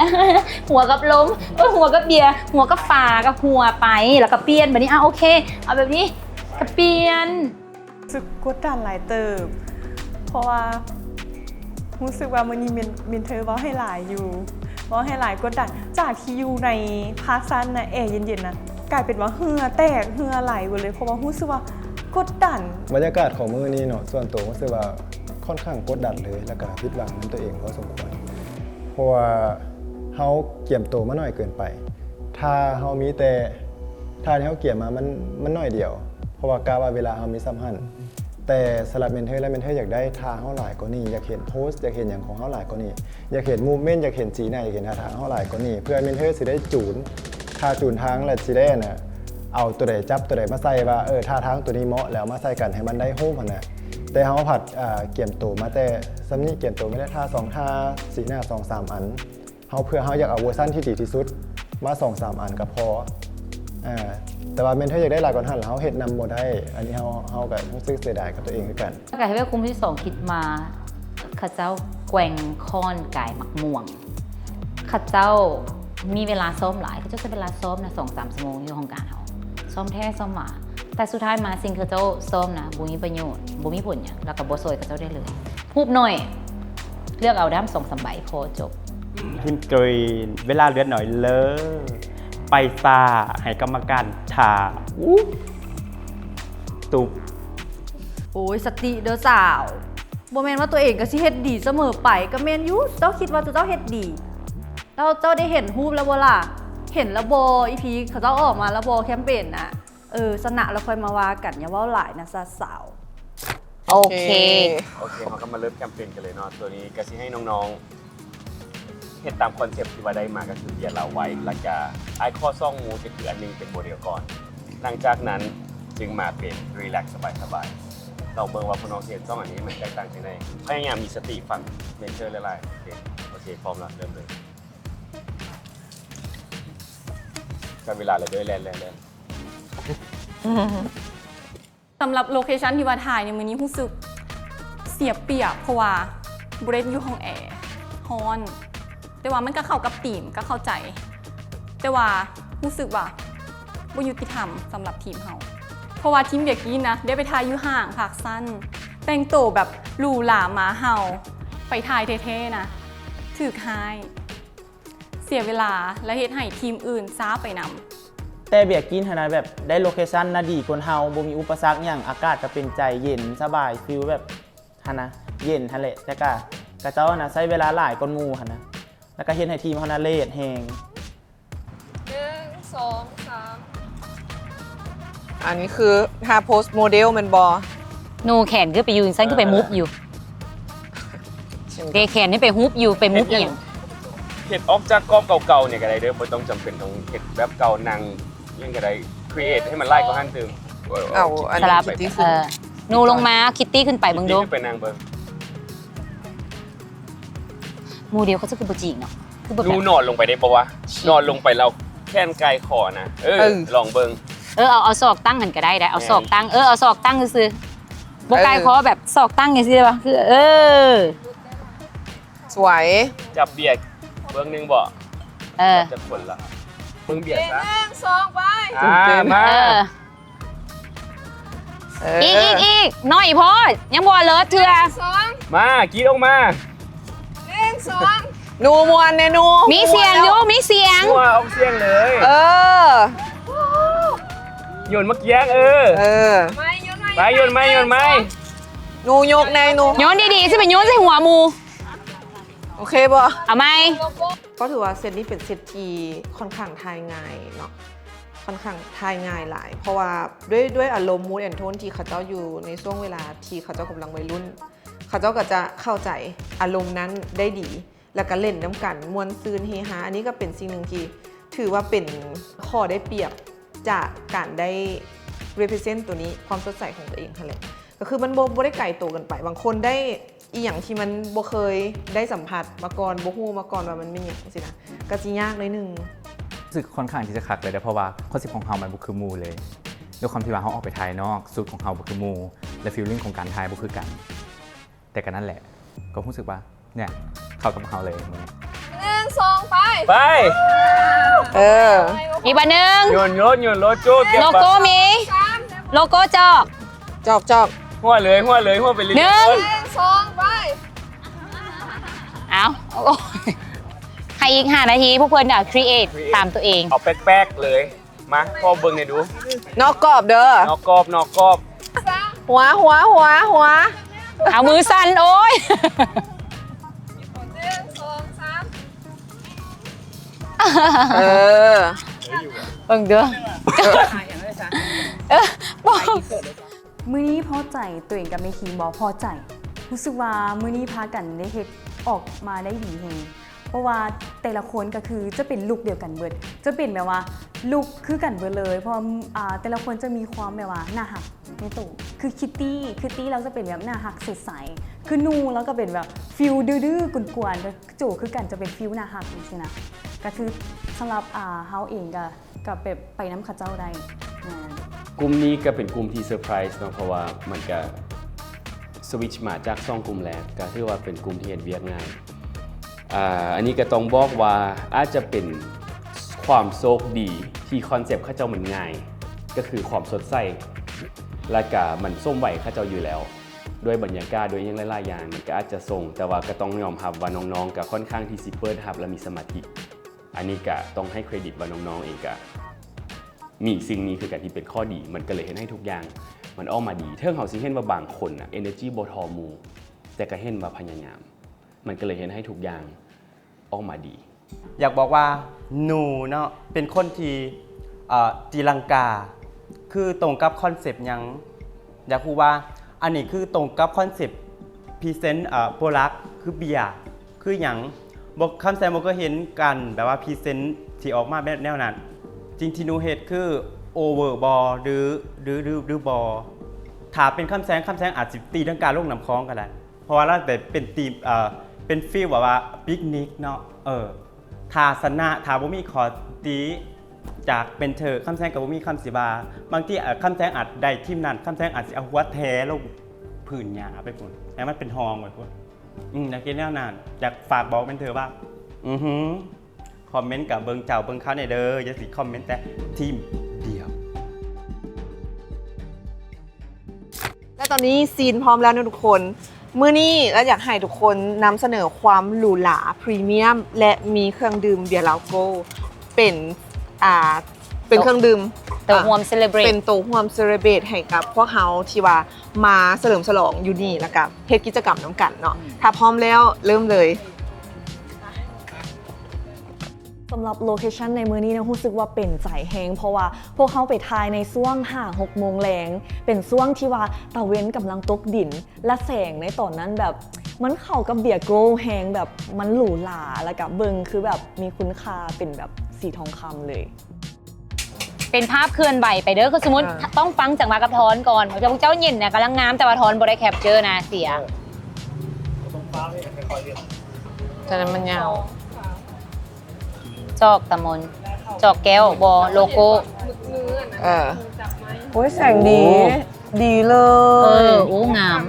ຫົວກັບລົມ ເອີ ຫົວກັບເບຍ ຫົວກັບຝາ ກັບຫົວໄປ ແລ້ວກໍປ່ຽນ. ບັດນີ້ ອາ ໂອເຄ ເອົາແບບນີ້ ກໍປ່ຽນ. ຮູ້ສຶກກົດດັນຫຼາຍເຕີບ ເພາະວ່າຮູ້ສຶກວ່າມື້ນີ້ເມັນ ເມັນເທີເວົ້າໃຫ້ຫຼາຍຢູ່ ເວົ້າໃຫ້ຫຼາຍ ກົດດັນ. ຈາກທີ່ຢູ່ໃນພາກຊັ້ນນະ ແອເຢັນໆນະ ກາຍເປັນວ່າເຫື່ອແຕກເຫື່ອໄຫຼເບິດເລີຍ ເພາະວ່າຮູ້ສຶກວ່າກົດດັນ. ບັນຍາກາດຂອງມື້ນີ້ເນາະ ສ່ວນໂຕຮູ້ສຶກວ່າຂ້ອນຂ້າງກົດດັນເລີຍ ແລ້ວກະຜິດຫວັງນຳຕົວເອງພໍສົມຄວນ ເພາະວ່າເຮົາກຽມໂຕມາໜ້ອຍເກີນໄປ. ຖ້າເຮົາມີແຕ່ ຖ້າທີ່ເຮົາກຽມມາມັນ ມັນໜ້ອຍດຽວ ເພາະວ່າກະວ່າເວລາເຮົາມີສ່ຳຫັ້ນ. ແຕ່ສຳລັບເມັນເທີ ແລະ ເມັນເທີຢາກໄດ້ທ່າເຮົາຫຼາຍກວ່ານີ້ ຢາກເຫັນໂພສ ຢາກເຫັນຫຍັງຂອງເຮົາຫຼາຍກວ່ານີ້ ຢາກເຫັນມູບເມັນ ຢາກເຫັນສີໜ້າ ຢາກເຫັນທ່າທາງເຮົາຫຼາຍກວ່ານີ້ ເພື່ອເມັນເທີຊິໄດ້ຈູນ ຖ້າຈູນທາງ ແລະ ຊິໄດ້ ອັນນ່າ ເອົາໂຕໃດ ຈັບໂຕໃດມາໃສ່ວ່າ ເອີ ທ່າທາງໂຕນີ້ເໝາະ ແລ້ວເອົາມາໃສ່ກັນໃຫ້ມັນໄດ້ຮູບຫັ້ນນະ. ແຕ່ເຮົາພັດ ອ່າ ກຽມໂຕມາແຕ່ສ່ຳນີ້ ກຽມໂຕມາແຕ່ທ່າສອງທ່າ ສີໜ້າສອງສາມອັນ ເຮົາ ເພື່ອເຮົາຢາກເອົາເວີຊັນທີ່ດີທີ່ສຸດມາສອງສາມອັນກໍພໍ. ອາ ແຕ່ວ່າແມ່ນເຮົາຢາກໄດ້ຫຼາຍກວ່ານັ້ນ ແລ້ວເຮົາເຮັດນຳບໍ່ໄດ້ ອັນນີ້ເຮົາ ເຮົາກໍຮູ້ສຶກເສຍດາຍກັບຕົວເອງຄືກັນ. ກະໃຫ້ເວົ້າຄຸມທີສອງຄິດມາ ເຂົາເຈົ້າແກວ່ງຄ້ອນກາຍໝາກມ່ວງ ເຂົາເຈົ້າມີເວລາຊ້ອມຫຼາຍ ເຂົາເຈົ້າໃຊ້ເວລາຊ້ອມນະ ສອງສາມຊົ່ວໂມງຢູ່ຫ້ອງການເຮົາ ຊ້ອມແທ້ຊ້ອມຫວາ. ແຕ່ສຸດທ້າຍມາສິ່ງທີ່ເຂົາເຈົ້າຊ້ອມນະ ບໍ່ມີປະໂຫຍດ ບໍ່ມີຜົນຫຍັງ ແລ້ວກໍບໍ່ຊ່ອຍເຂົາເຈົ້າໄດ້ເລີຍ. ຮູບໜ້ອຍ ເລືອກເອົາດຳສອງສາມໃບ ພໍ ຈົບ. ທີມກຣີນ ເວລາເຫຼືອໜ້ອຍເລີ ໄປຊາ ໃຫ້ກຳມະການຖ້າ. ອູ້ ຕຸບ. ໂອ້ຍ ສະຕິເດີສາວ. ບໍ່ແມ່ນວ່າຕົວເອງກໍຊິເຮັດດີສະເໝີໄປ, ກໍແມ່ນຢູ່ ເຈົ້າຄິດວ່າຕົວເຈົ້າເຮັດດີ. ແລ້ວເຈົ້າໄດ້ເຫັນຮູບແລ້ວບໍ່ລະ? ເຫັນແລ້ວບໍ່? ອີພີເຂົາເຈົ້າອອກມາແລ້ວບໍ່ ແຄມເປນນະ? ເອີ ຊະນະແລ້ວຄ່ອຍມາວ່າກັນ, ຢ່າເວົ້າຫຼາຍນະຊະສາວ. ໂອເຄ ໂອເຄ ເຮົາກໍມາເລີ່ມແຄມເປນກັນເລີຍເນາະ. ຕົວນີ້ກໍຊິໃຫ້ນ້ອງໆ ເຮັດຕາມຄອນເຊັບທີ່ວ່າໄດ້ມາ ກໍຄືເບຍລາວໄວ ແລ້ວກະອ້າຍຂໍສອງມູດ ກໍຄືອັນໜຶ່ງເປັນໂມເດວກ່ອນ, ຫຼັງຈາກນັ້ນຈຶ່ງມາເປັນຣີແລັກສະບາຍໆ. ລອງເບິ່ງວ່າພວກນ້ອງຊິເຮັດສອງອັນນີ້ມັນແຕກຕ່າງຈັ່ງໃດ. ພະຍາຍາມມີສະຕິຟັງເມັນເທີຫຼາຍໆ. ໂອເຄ ໂອເຄ ພ້ອມແລ້ວ ເລີ່ມເລີຍ. ຈັບເວລາເລີຍເດີ ແລ່ນໆ. ສຳລັບໂລເຄຊັນທີ່ວ່າຖ່າຍໃນມື້ນີ້ ຮູ້ສຶກເສຍປຽບ ເພາະວ່າບໍ່ໄດ້ຢູ່ຫ້ອງແອ ຮ້ອນ, ແຕ່ວ່າມັນກໍເຂົ້າກັບທີມ ກໍເຂົ້າໃຈ, ແຕ່ວ່າຮູ້ສຶກວ່າບໍ່ຍຸຕິທຳສຳລັບທີມເຮົາ ເພາະວ່າທີມເບຍກີ້ນະ ໄດ້ໄປຖ່າຍຢູ່ຫ້າງພາກຊັ້ນ ແຕ່ງໂຕແບບຫຼູຫຼາມາເຫົ່າ ໄປຖ່າຍແທ້ໆນະ ຖືກຮ້າຍ. ເສຍເວລາ ແລະ ເຮັດໃຫ້ທີມອື່ນຊ້າໄປນຳ. ແຕ່ເບຍກີ້ຫັ້ນນະ ແບບໄດ້ໂລເຄຊັນນະດີກວ່າເຮົາ, ບໍ່ມີອຸປະສັກຫຍັງ, ອາກາດກໍເປັນໃຈ, ເຢັນສະບາຍ, ຟີລແບບຫັ້ນນະ ເຢັນຫັ້ນແຫຼະ. ແຕ່ກະ ຂະເຈົ້າຫັ້ນນະໃຊ້ເວລາຫຼາຍກວ່າໝູ່ຫັ້ນນະ, ແລ້ວກະເຮັດໃຫ້ທີມເຮົານະເລດແຮງ. ໜຶ່ງ ສອງ ສາມ. ອັນນີ້ຄືທ່າໂພສໂມເດວແມ່ນບໍ່? ໂນ ແຂນຄືໄປຢູ່ຊັ້ນ ຄືໄປມຸບຢູ່. ເດ ແຂນນີ້ໄປຮຸບຢູ່ ໄປມຸບອີ່ຫຍັງ? ເຮັດອອກຈາກກອບເກົ່າໆນີ້ກໍໄດ້ເດີ ບໍ່ຕ້ອງຈຳເປັນຕ້ອງເຮັດແບບເກົ່າ ນັ່ງຫຍັງກໍໄດ້ ຄຣີເອດໃຫ້ມັນຫຼາຍກວ່າຫັ້ນຕື່ມ. ເອົາອັນ ສະຫຼັບ ຄິດຕີ້ຂຶ້ນ ເອີ ໜູລົງມາ ຄິດຕີ້ຂຶ້ນໄປເບິ່ງດູ ຄິດຕີ້ຂຶ້ນໄປນັ່ງເບິ່ງ. ໂມເດວເຂົາເຈົ້າຄືບໍ່ຈິງເນາະ ຄືບໍ່ແບບ ໜູນອນລົງໄປໄດ້ບໍ່ວະ? ນອນລົງໄປແລ້ວແຂນໄກ່ຄໍນະ. ເອີ ເອີ ລອງເບິ່ງ. ເອີ ເອົາ ເອົາສອກຕັ້ງຫັ້ນກໍໄດ້ ໄດ້ ເອົາສອກຕັ້ງ ແມ່ນ ເອີ ເອົາສອກຕັ້ງຊື່ໆ ບໍ່ໄກ່ຄໍ ເອີ ແບບສອກຕັ້ງຈັ່ງຊີ້ໄດ້ບໍ່? ຄື ເອີ ສວຍ. ຈັບເບຍເບິ່ງໜຶ່ງບໍ່? ເອີ ຈັບຈັກຄົນລະ? ເບິ່ງເບຍຊະ. ໜຶ່ງ ສອງ ໄປ. ອ່າ ມາ ເອີ ເອີ ອີກ ອີກ ອີກ ໜ້ອຍໂພດ ຍັງບໍ່ເລີດເທື່ອ. ໜຶ່ງ ສອງ ມາ ກຣີດອອກມາ. ໜຶ່ງ ສອງ ໜູມ່ວນແດ່ໜູ ມີສຽງຢູ່ ມີສຽງ ຫົວອອກສຽງເລີຍ. ເອີ ໂຍນມາກຽງ ເອີ ເອີ ໄປ ໂຍນໃໝ່ ໂຍນໃໝ່ ໂຍນໃໝ່. ໜູຍົກແດ່ໜູ ໂຍນດີໆ ຊິໄປໂຍນໃສ່ຫົວໝູ່. ໂອເຄບໍ່? ເອົາໃໝ່. ກໍຖືວ່າເຊັດນີ້ເປັນເຊັດທີ່ຂ້ອນຂ້າງຖ່າຍງ່າຍເນາະ ຂ້ອນຂ້າງຖ່າຍງ່າຍຫຼາຍ ເພາະວ່າດ້ວຍ ດ້ວຍອາລົມ mood and tone ທີ່ເຂົາເຈົ້າຢູ່ໃນຊ່ວງເວລາທີ່ເຂົາເຈົ້າກຳລັງໄວລຸ້ນ ເຂົາເຈົ້າກໍຈະເຂົ້າໃຈອາລົມນັ້ນໄດ້ດີ ແລ້ວກໍຫຼິ້ນນຳກັນ ມ່ວນຊື່ນເຮຮາ. ອັນນີ້ກໍເປັນສິ່ງໜຶ່ງທີ່ຖືວ່າເປັນຂໍ້ໄດ້ປຽບຈາກການໄດ້ represent ຕົວນີ້ ຄວາມສົດໃສຂອງຕົວເອງຫັ້ນແຫຼະ ກໍຄືມັນບໍ່ ບໍ່ໄດ້ໄກໂຕເກີນໄປ. ບາງຄົນໄດ້ ອີ່ຫຍັງທີ່ມັນບໍ່ເຄີຍໄດ້ສຳຜັດມາກ່ອນ ບໍ່ຮູ້ມາກ່ອນວ່າມັນແມ່ນຫຍັງຊີ້ນະ ກໍຊິຍາກໜ້ອຍໜຶ່ງ. ຮູ້ສຶກຂ້ອນຂ້າງທີ່ຈະຄັກເລີຍເດ້ ເພາະວ່າຄອນເຊັບຂອງເຮົາມັນບໍ່ຄືໝູ່ເລີຍ ດ້ວຍຄວາມທີ່ວ່າເຮົາອອກໄປຖ່າຍນອກ ຊຸດຂອງເຮົາບໍ່ຄືໝູ່ ແລະ ຟີລລິ້ງຂອງການຖ່າຍບໍ່ຄືກັນ. ແຕ່ກໍນັ້ນແຫຼະ ກໍຮູ້ສຶກວ່າ ເນີ້ຍ ເຂົ້າກັບເຮົາເລີຍມື້ນີ້. ໜຶ່ງ ສອງ ໄປ ໄປ. ເອີ ອີກບາດໜຶ່ງ ໂຍນ ໂຍນ ໂຍນໂລດ ໂຈະ ໂລໂກ້ມີ ສາມ ໂລໂກ້ຈອກ ຈອກ ຈອກ ຫົວເລີຍ ຫົວເລີຍ ຫົວໄປເລີຍ. ໜຶ່ງ ໜຶ່ງ ສອງ ໄປ. ເອົາ ໃຫ້ອີກຫ້ານາທີ ພວກເພິ່ນ create ຕາມຕົວເອງ ເອົາແປກໆເລີຍ. ມາ ຂໍເບິ່ງແດ່ດູ ນອກກອບເດີ ນອກກອບ ນອກກອບ. ຫົວ ຫົວ ຫົວ ຫົວ ເອົາມືສັ່ນ ໂອ້ຍ. ໜຶ່ງ ສອງ ສາມ. ເອີ ເບິ່ງເດີ ເອີ ບໍ່. ມື້ນີ້ພໍໃຈຕົວເອງກັບແມ່ທີມບໍ່? ພໍໃຈ ຮູ້ສຶກວ່າມື້ນີ້ພາກັນໄດ້ເຮັດອອກມາໄດ້ດີແຮງ ເພາະວ່າແຕ່ລະຄົນກໍຄືຈະເປັນລຸກດຽວກັນເບິດ ຈະເປັນແບບວ່າລຸກຄືກັນເບິດເລີຍ ເພາະວ່າ ອ່າ ແຕ່ລະຄົນຈະມີຄວາມແບບວ່າໜ້າຮັກໃນໂຕ ຄືຄິດຕີ້ ຄິດຕີ້ລາວຈະເປັນແບບໜ້າຮັກໃສໆ ຄືໜູລາວກໍເປັນແບບຟີລດື້ໆ ກວນໆ ໂຈຄືກັນຈະເປັນຟີລໜ້າຮັກຈັ່ງຊີ້ນະ ກໍຄືສຳລັບ ອ່າ ເຮົາເອງກໍ ກໍແບບໄປນຳເຂົາເຈົ້າໄດ້. ອາ ກຸ່ມນີ້ກໍເປັນກຸ່ມທີ່ເຊີໄພຣສ໌ເນາະ ເພາະວ່າມັນກໍສະວິດມາຈາກສອງກຸ່ມແລກ ກໍຖືວ່າເປັນກຸ່ມທີ່ເຮັດວຽກງ່າຍ. ອາ ອັນນີ້ກໍຕ້ອງບອກວ່າອາດຈະເປັນຄວາມໂຊກດີທີ່ຄອນເຊັບເຂົາເຈົ້າມັນງ່າຍ ກໍຄືຄວາມສົດໃສ ແລ້ວກະມັນສົມໄຫວເຂົາເຈົ້າຢູ່ແລ້ວ ດ້ວຍບັນຍາກາດ ດ້ວຍຫຍັງຫຼາຍໆຢ່າງ ມັນກະອາດຈະສົ່ງ ແຕ່ວ່າກະຕ້ອງຍອມຮັບວ່ານ້ອງໆກະຄ່ອນຂ້າງທີ່ຊິເປີດຮັບ ແລະ ມີສະມາທິ ອັນນີ້ກະຕ້ອງໃຫ້ເຄຣດິດວ່ານ້ອງໆເອງກະມີສິ່ງນີ້ຄືກັນທີ່ເປັນຂໍ້ດີ ມັນກະເລີຍເຮັດໃຫ້ທຸກຢ່າງມັນອອກມາດີ ເຖິງເຮົາຊິເຫັນວ່າບາງຄົນນະ ເອເນີຈີບໍ່ທໍ່ໝູ່ ແຕ່ກະເຫັນວ່າພະຍາຍາມ ມັນກະເລີຍເຮັດໃຫ້ທຸກຢ່າງອອກມາດີ. ຢາກບອກວ່າໜູເນາະ ເປັນຄົນທີ່ ເອີ ຕີລັງກາ ຄືຕົງກັບຄອນເຊັບຫຍັງ? ຢາກຮູ້ວ່າອັນນີ້ຄືຕົງກັບຄອນເຊັບພຣີເຊັນ ເອີ ໂປຣດັກ ຄືເບຍ ຄືຫຍັງ? ບໍ່ ຄຳແສງບໍ່ເຄີຍເຫັນການແບບວ່າພຣີເຊັນທີ່ອອກມາແບບແນວນັ້ນ. ສິ່ງທີ່ໜູເຮັດຄືໂອເວີບໍ ຫຼື ຫຼື ຫຼື ຫຼືບໍ່? ຖ້າເປັນຄຳແສງ ຄຳແສງອາດຊິຕີລັງກາລົງນ້ຳຂອງກໍໄດ້. ເພາະວ່າລາວໄດ້ເປັນທີມ ເອີ ເປັນຟີລແບບວ່າປິກນິກເນາະ ເອີ ຖ້າຊະນະ ຖ້າບໍ່ມີຂໍ້ຕີຈາກເມນເທີ ຄຳແສງກໍບໍ່ມີຄຳຊິວ່າ ບາງທີ ເອີ ຄຳແສງອາດໄດ້ທີມນັ້ນ ຄຳແສງອາດຊິເອົາຫົວແຖລົງພື້ນຫຍ້າໄປພຸ້ນ ໃຫ້ມັນເປັນຮ່ອງໄວ້ພຸ້ນ. ອືມ ຢາກເຮັດແນວນັ້ນ ຢາກຝາກບອກເມນເທີວ່າ ອືຫື ຄອມເມັນກັບເບິ່ງເຈົ້າເບິ່ງເຂົາແດ່ເດີ ຢ່າຊິຄອມເມັນແຕ່ທີມດຽວ. ແລະຕອນນີ້ຊີນພ້ອມແລ້ວເນາະທຸກຄົນ. ມື້ນີ້ລາຢາກໃຫ້ທຸກຄົນນຳສະເໜີຄວາມຫຼູຫຼາ ພຣີມຽມ ແລະ ມີເຄື່ອງດື່ມເບຍລາວໂກ້ ເປັນ ອ່າ ເປັນເຄື່ອງດື່ມ ໂຕຮ່ວມເຊເລເບຣດ ເປັນໂຕຮ່ວມເຊເລເບຣດ ໃຫ້ກັບພວກເຮົາທີ່ວ່າມາສະເຫຼີມສະຫຼອງຢູ່ນີ້ ແລ້ວກະເຮັດກິດຈະກຳນຳກັນເນາະ. ຖ້າພ້ອມແລ້ວເລີ່ມເລີຍ. ສຳລັບໂລເຄຊັນໃນມື້ນີ້ນະ ຮູ້ສຶກວ່າເປັນໃຈແຮງ ເພາະວ່າພວກເຮົາໄປຖ່າຍໃນຊ່ວງຫ້າຫົກໂມງແລງ ເປັນຊ່ວງທີ່ວ່າຕາເວັນກຳລັງຕົກດິນ ແລະ ແສງໃນຕອນນັ້ນແບບ ມັນເຂົ້າກັບເບຍໂກລແຮງ ແບບມັນຫຼູຫຼາ ແລ້ວກະເບິ່ງຄືແບບມີຄຸນຄ່າ ເປັນແບບສີທອງຄຳເລີຍ. ເປັນພາບເຄື່ອນໄຫວໄປເດີ ຄືສົມມຸດຕ້ອງຟັງຈັງຫວະກັບທ່ອນກ່ອນ ເຈົ້າເຈົ້າເຢັນນະກຳລັງງາມ ແຕ່ວ່າທ່ອນບໍ່ໄດ້ແຄັບເຈີນະ ເສຍ. ຕອນນັ້ນມັນຍາວ. ຈອກຕາມົນ ຈອກແກ້ວ ບໍ່ໂລໂກ້. ເອີ ໂອ້ຍ ແສງດີ ດີເລີຍ. ເອີ ໂອ້ ງາມ.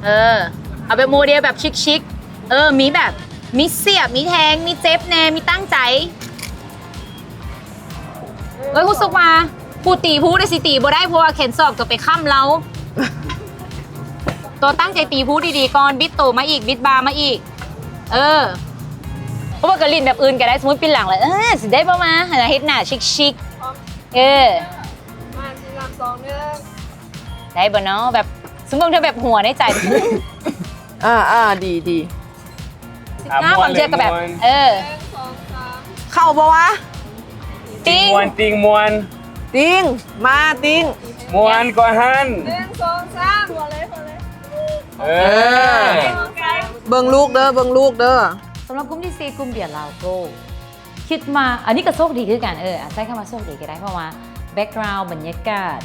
ເອີ ເອົາແບບໂມເດລແບບຊິກໆ ເອີ ມີແບບ ມີສຽບ ມີແທງ ມີເຈັບແດ່ ມີຕັ້ງໃຈ. ເອີ ຮູ້ສຶກວ່າຜູ້ຕີພູໄດ້ຊິຕີບໍ່ໄດ້ ເພາະວ່າແຂນສອກໂຕໄປຄ້ຳລາວ. ໂຕຕັ້ງໃຈຕີພູດີໆກ່ອນ ບິດໂຕມາອີກ ບິດບ່າມາອີກ. ເອີ ເພາະວ່າກະຫຼິ້ນແບບອື່ນກະໄດ້ ສົມມຸດປິ່ນຫຼັງແລ້ວ ເອີ ຊິໄດ້ບໍ່ມາ ຫັ້ນນະ ເຮັດໜ້າຊິກໆ. ເອີ ມາ ສີ່ ສາມ ສອງ ໜຶ່ງ ໄດ້ບໍ່ເນາະ ແບບ ສົມມຸດເທື່ອແບບຫົວໃນໃຈ. ເອີ ເອີ ດີ ດີ. ສິບຫ້າ ບາງເທື່ອກໍແບບ ເອີ ເຂົ້າບໍ່ວະ? ຕິ່ງ ຕິ່ງມ່ວນ ຕິ່ງ ຕິ່ງ ມາ ຕິ່ງ ມ່ວນກວ່າຫັ້ນ ໜຶ່ງ ສອງ ສາມ ເອີ ເບິ່ງລູກເດີ ເບິ່ງລູກເດີ. ສຳລັບກຸ່ມທີສີ່ ກຸ່ມເບຍລາວໂກ້ ຄິດວ່າ ອັນນີ້ກໍໂຊກດີຄືກັນ ເອີ ອາ ໃຊ້ຄຳວ່າໂຊກດີກໍໄດ້ ເພາະວ່າແບັກກຣາວ ບັນຍາກາດ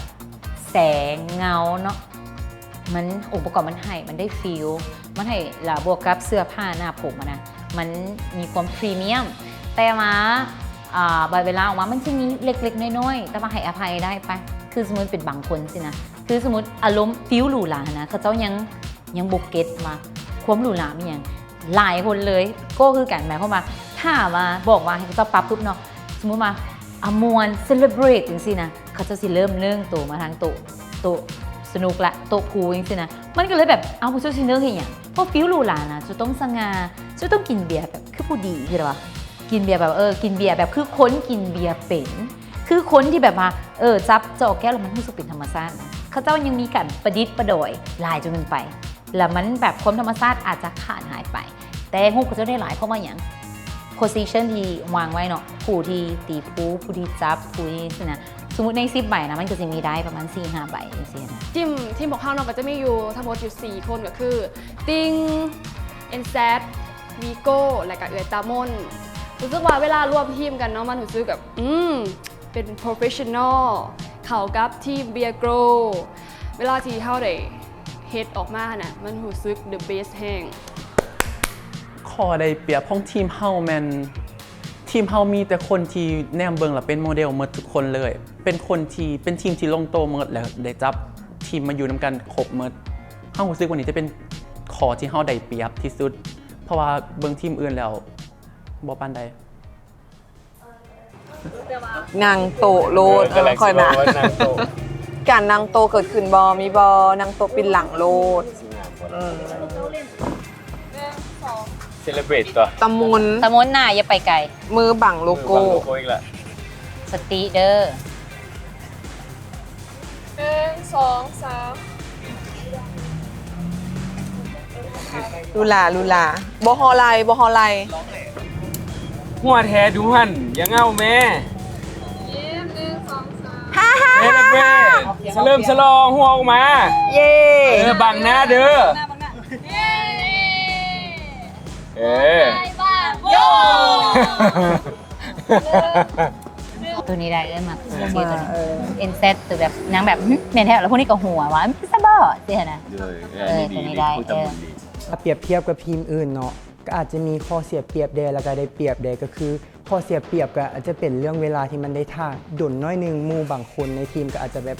ແສງ ເງົາເນາະ ມັນ ອົງປະກອບມັນໃຫ້ ມັນໄດ້ຟີລ ມັນໃຫ້ ລະບວກກັບເສື້ອຜ້າໜ້າຜົມຫັ້ນນະ ມັນມີຄວາມພຣີມຽມ ແຕ່ວ່າ ອ່າ ບາດເວລາອອກມາ ມັນຈະມີເລັກໆນ້ອຍໆ ແຕ່ວ່າໃຫ້ອະໄພໄດ້ປະ ຄືສົມມຸດເປັນບາງຄົນຊີ້ນະ ຄືສົມມຸດອາລົມຟີລຫຼູຫຼາຫັ້ນນະ ເຂົາເຈົ້າຍັງ ຍັງບໍ່ເກັດວ່າຄວາມຫຼູຫຼາມີຫຍັງ ຫຼາຍຄົນເລີຍກໍຄືກັນ ໝາຍຄວາມວ່າ ຖ້າວ່າບອກວ່າໃຫ້ເຂົາເຈົ້າປັບປຶບເນາະ ສົມມຸດວ່າ ອາ ມ່ວນ ເຊເລເບຣດ ຈັ່ງຊີ້ນະ ເຂົາເຈົ້າຊິເລີ່ມເນີ່ງໂຕມາທາງໂຕະ ໂຕະສະໜຸກລະ ໂຕະພູຈັ່ງຊີ້ນະ ມັນກໍເລີຍແບບ ເອົ້າ ພວກເຈົ້າຊິເນີ່ງເຮັດຫຍັງ? ເພາະຟີລຫຼູຫຼານະ ເຈົ້າຕ້ອງສະຫງ່າ ເຈົ້າຕ້ອງກິນເບຍແບບຄືຜູ້ດີ ຄືແບບວ່າ ກິນເບຍແບບ ເອີ ກິນເບຍແບບຄືຄົນກິນເບຍເປັນ ຄືຄົນທີ່ແບບວ່າ ເອີ ຈັບຈອກແກ້ວແລ້ວມັນຮູ້ສຶກເປັນທຳມະຊາດນະ ເຂົາເຈົ້າຍັງມີການປະດິດປະດອຍຫຼາຍຈົນເກີນໄປ ແລ້ວມັນແບບຄວາມທຳມະຊາດອາດຈະຂາດຫາຍໄປ ແຕ່ຮູບເຂົາເຈົ້າໄດ້ຫຼາຍ ເພາະວ່າຫຍັງ? ໂພຊິຊັນທີ່ວາງໄວ້ເນາະ ຜູ້ທີ່ຕີພູ ຜູ້ທີ່ຈັບ ຜູ້ທີ່ຊີ້ນະ ສົມມຸດໃນສິບໃບນະ ມັນກໍຊິມີໄດ້ປະມານສີ່ຫ້າໃບຈັ່ງຊີ້ນະ. ທີມ ທີມພວກເຮົາເນາະ ກໍຈະມີຢູ່ທັງໝົດຢູ່ສີ່ຄົນ ກໍຄື ຕິ່ງ ເອັນແຊັດ ວີໂກ້ ແລະກະເອື້ອຍຕາມົນ ຮູ້ສຶກວ່າເວລາລວມທີມກັນເນາະ ມັນຮູ້ສຶກແບບ ອືມ ເປັນໂປຣເຟສຊັນນໍ ເຂົ້າກັບທີມເບຍໂກຣ ເວລາທີ່ເຮົາໄດ້ເຮັດອອກມາຫັ້ນນະ ມັນຮູ້ສຶກເດີເບສແຮງ. ຂໍ້ໄດ້ປຽບຂອງທີມເຮົາແມ່ນ ທີມເຮົາມີແຕ່ຄົນທີ່ແນມເບິ່ງແລ້ວເປັນໂມເດວໝົດທຸກຄົນເລີຍ ເປັນຄົນທີ່ ເປັນທີມທີ່ລົງໂຕໝົດ ແລ້ວໄດ້ຈັບທີມມາຢູ່ນຳກັນຄົບໝົດ ເຮົາຮູ້ສຶກວ່ານີ້ຈະເປັນຂໍ້ທີ່ເຮົາໄດ້ປຽບທີ່ສຸດ ເພາະວ່າເບິ່ງທີມອື່ນແລ້ວບໍ່ປານໃດ. ນັ່ງໂຕະໂລດ ເອີ ຂ້ອຍນະ ນັ່ງໂຕະ. ການນັ່ງໂຕະເກີດຂຶ້ນບໍ່? ມີບໍ່? ນັ່ງໂຕະປິ່ນຫຼັງໂລດ. ອືມ celebrate ຕົວະ. ຕະມົນ ຕະມົນໜ້າ ຢ່າໄປໄກ. ມືບັງໂລໂກ້ ມືບັງໂລໂກ້ອີກລະ. ສະຕິເດີ. ໜຶ່ງ ສອງ ສາມ ຫຼູຫຼາ ຫຼູຫຼາ. ບໍ່ຫໍ່ໄລ່ ບໍ່ຫໍ່ໄລ່. ຫົວແທ້ດູຫັ້ນ ຢ່າເຫງົາແມ້. ຍິ້ມ ໜຶ່ງ ສອງ ສາມ celebrate ສະເຫຼີມສະຫຼອງ ຫົວອອກມາ. ເຢ້ ເອີ ບັງໜ້າເດີ. ເອີ ໂຕນີ້ໄດ້ ເອີ ມັກໂຕນີ້ ເອີ ເອັນແຊັດ ໂຕແບບ ນາງແບບ ຫຶ ແມ່ນແທ້ ແລ້ວພວກນີ້ກໍຫົວວ່າ ມັນຄືສະເບາະ ຊີ້ຫັ້ນນະ. ໂດຍ ເອີ ເອີ ອັນນີ້ດີ ໂຕນີ້ໄດ້ ດີ ເອີ ຖ້າປຽບທຽບກັບທີມອື່ນເນາະ ກໍອາດຈະມີຂໍ້ເສຍປຽບແດ່ ແລ້ວກໍໄດ້ປຽບແດ່ ກໍຄື ຂໍ້ເສຍປຽບກໍອາດຈະເປັນເລື່ອງເວລາທີ່ມັນໄດ້ຖ້າດົນໜ້ອຍໜຶ່ງ, ໝູ່ບາງຄົນໃນທີມກໍອາດຈະແບບ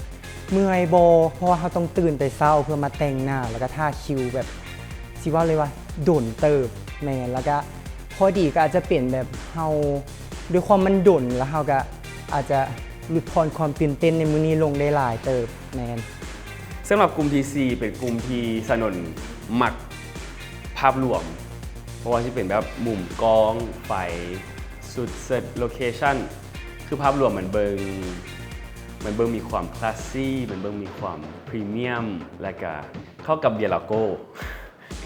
ເມື່ອຍບໍ່ ເພາະວ່າເຮົາຕ້ອງຕື່ນແຕ່ເຊົ້າເພື່ອມາແຕ່ງໜ້າ ແລ້ວກໍຖ້າຄິວແບບ ຊິເວົ້າເລີຍວ່າດົນເຕີບ. ແມ່ນ ແລ້ວກໍຂໍ້ດີກໍອາດຈະເປັນແບບເຮົາ ດ້ວຍຄວາມມັນດົນ ແລ້ວເຮົາກໍອາດຈະຫຼຸດຜ່ອນຄວາມຕື່ນເຕັ້ນໃນມື້ນີ້ລົງໄດ້ຫຼາຍເຕີບ. ແມ່ນ. ສຳລັບກຸ່ມທີສີ່ ເປັນກຸ່ມທີ່ສະໜົນມັກພາບລວມ ບໍ່ວ່າຊິເປັນແບບມຸມກ້ອງ, ໄຟ, ຊຸດເຊີດ, ໂລເຄຊັນ ຄືພາບລວມມັນເບິ່ງ ມັນເບິ່ງມີຄວາມຄລາດຊີ, ມັນເບິ່ງມີຄວາມພຣີມຽມ ແລະກະເຂົ້າກັບເບຍລາໂກ.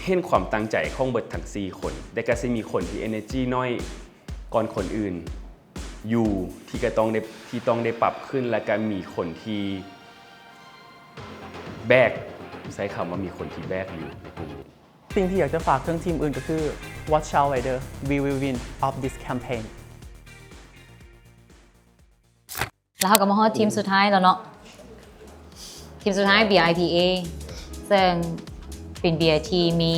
ເຫັນຄວາມຕັ້ງໃຈຂອງເບິດທັງສີ່ຄົນ ແຕ່ກະຊິມີຄົນທີ່ເອເນີຈີໜ້ອຍກ່ອນຄົນອື່ນຢູ່ ທີ່ກະຕ້ອງໄດ້ ທີ່ຕ້ອງໄດ້ປັບຂຶ້ນ ແລະກະມີຄົນທີ່ແບກ ໃຊ້ຄຳວ່າມີຄົນທີ່ແບກຢູ່ໃນກຸ່ມ. ສິ່ງທີ່ຢາກຈະຝາກເຖິງທີມອື່ນກໍຄື Watch out, Rider, we will win of this campaign. ແລ້ວເຮົາກໍມາຮອດທີມສຸດທ້າຍແລ້ວເນາະ. ທີມສຸດທ້າຍ ເບຍ ໄອ ເອ ເຊິ່ງເປັນເບຍທີ່ມີ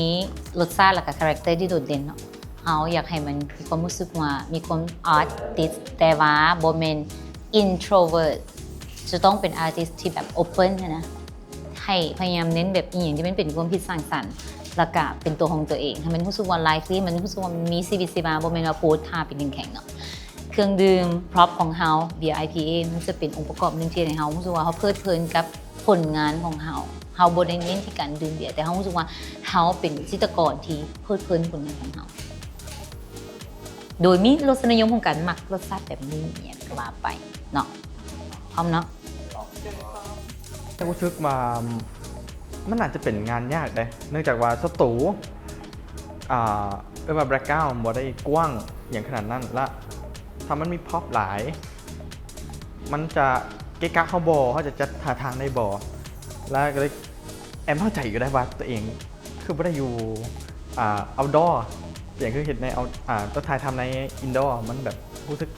ລົດຊາດ ແລ້ວກໍຄາແຣັກເຕີທີ່ໂດດເດັ່ນເນາະ. ເຮົາຢາກໃຫ້ມັນມີຄວາມຮູ້ສຶກວ່າມີຄວາມອາດຕິສ ແຕ່ວ່າບໍ່ແມ່ນອິນໂທຣເວີດ. ຈະຕ້ອງເປັນອາຕິສທີ່ແບບໂອເປິນຫັ້ນນະ. ໃຫ້ພະຍາຍາມເນັ້ນແບບອີ່ຫຍັງທີ່ມັນເປັນຄວາມຄິດສ້າງສັນ ແລ້ວກະເປັນຕົວຂອງຕົວເອງ ໃຫ້ມັນຮູ້ສຶກວ່າໄລຟ໌ລີ ມັນຮູ້ສຶກວ່າມັນມີຊີວິດຊີວາ ບໍ່ແມ່ນວ່າໂພສທ່າເປັນແຂງໆເນາະ. ເຄື່ອງດື່ມ ພຣອບຂອງເຮົາ ເບຍ ໄອ ເອ ມັນຈະເປັນອົງປະກອບໜຶ່ງທີ່ເຮັດໃຫ້ເຮົາຮູ້ສຶກວ່າເຮົາເພີດເພີນກັບຜົນງານຂອງເຮົາ. ເຮົາບໍ່ໄດ້ເນັ້ນທີ່ການດື່ມເບຍ ແຕ່ເຮົາຮູ້ສຶກວ່າເຮົາເປັນຈິດຕະກອນທີ່ເພີດເພີນຜົນງານຂອງເຮົາ ໂດຍມີລົດສະນິຍົມຂອງການມັກລົດຊາດແບບນີ້ ຫຍັງກໍວ່າໄປເນາະ. ພ້ອມເນາະ? ຮູ້ສຶກວ່າມັນອາດຈະເປັນງານຍາກເດ້ ເນື່ອງຈາກວ່າສະຕູ ອ່າ ເອີ້ນວ່າແບັກກຣາວບໍ່ໄດ້ກວ້າງຫຍັງຂະໜາດນັ້ນ ລະຖ້າມັນມີພຣອບຫຼາຍ ມັນຈະເກະກະເຮົາບໍ່ ເຮົາຈະຈັດທ່າທາງໄດ້ບໍ່ ລະກໍເລີຍແອບເຊົາໃຈຢູ່ໄດ້ວ່າຕົວເອງ ຄືບໍ່ໄດ້ຢູ່ ອ່າ ເອົາດໍ ເປັນຫຍັງຄືເຮັດໃນເອົາ ອ່າ ຕ້ອງຖ່າຍທຳໃນອິນດໍ ມັນແບບຮູ້ສຶກ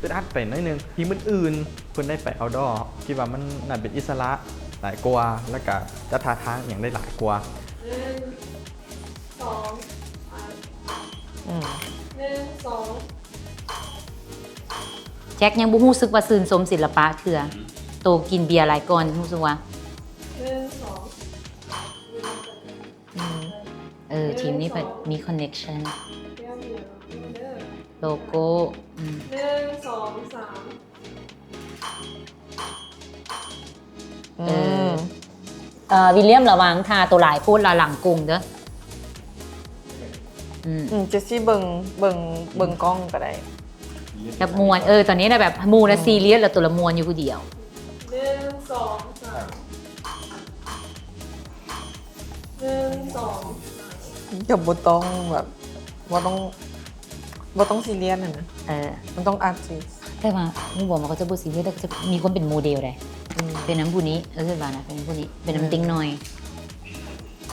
ອຶດອັດໄປໜ້ອຍໜຶ່ງ. ທີມອື່ນໆ ເພິ່ນໄດ້ໄປເອົາດໍ ຄິດວ່າມັນໜ້າເປັນອິດສະຫຼະຫຼາຍກວ່າ ແລ້ວກະຈັດທ່າທາງອີ່ຫຍັງໄດ້ຫຼາຍກວ່າ. ໜຶ່ງ ສອງ ອືມ ໜຶ່ງ ສອງ ແຈັກຍັງບໍ່ຮູ້ສຶກວ່າຊື່ນຊົມສິລະປະເທື່ອ. ໂຕກິນເບຍຫຼາຍກ່ອນ ຮູ້ສຶກວ່າ ໜຶ່ງ ສອງ ອືມ ເອີ ທີມນີ້ເພິ່ນມີຄອນເນັກຊັນ ໂລໂກ້ ອືມ ໜຶ່ງ ສອງ ສາມ ເອີ ອືມ ເອີ ວິລຽມ ລະວັງ ຖ້າໂຕຫຼາຍໂພດລະຫຼັງກົງເດີ. ອືມ ອືມ ເຈສຊີເບິ່ງ ເບິ່ງ ເບິ່ງກ້ອງກໍໄດ້ ແບບມ່ວນ ເອີ ຕອນນີ້ນະ ແບບໝູ່ນະ ອືມ ຊີຣຽສ ແລ້ວໂຕລະມ່ວນຢູ່ຜູ້ດຽວ. ໜຶ່ງ ສອງ ສາມ ໜຶ່ງ ສອງ ສາມ ກໍບໍ່ຕ້ອງແບບ ບໍ່ຕ້ອງ ບໍ່ຕ້ອງຊີຣຽສຫັ້ນນະ ເອີ ມັນຕ້ອງອາດຊິ ແຕ່ວ່າໝູ່ບອມເຂົາຈະບໍ່ຊີຣຽສ ແຕ່ເຂົາຈະມີຄວາມເປັນໂມເດລໃດ໋ ອືມ ເປັນນຳຜູ້ນີ້ ເອີ ຄິດວ່ານະ ເປັນນຳຜູ້ນີ້ ເປັນນຳ ອືມ ເດັກນ້ອຍ.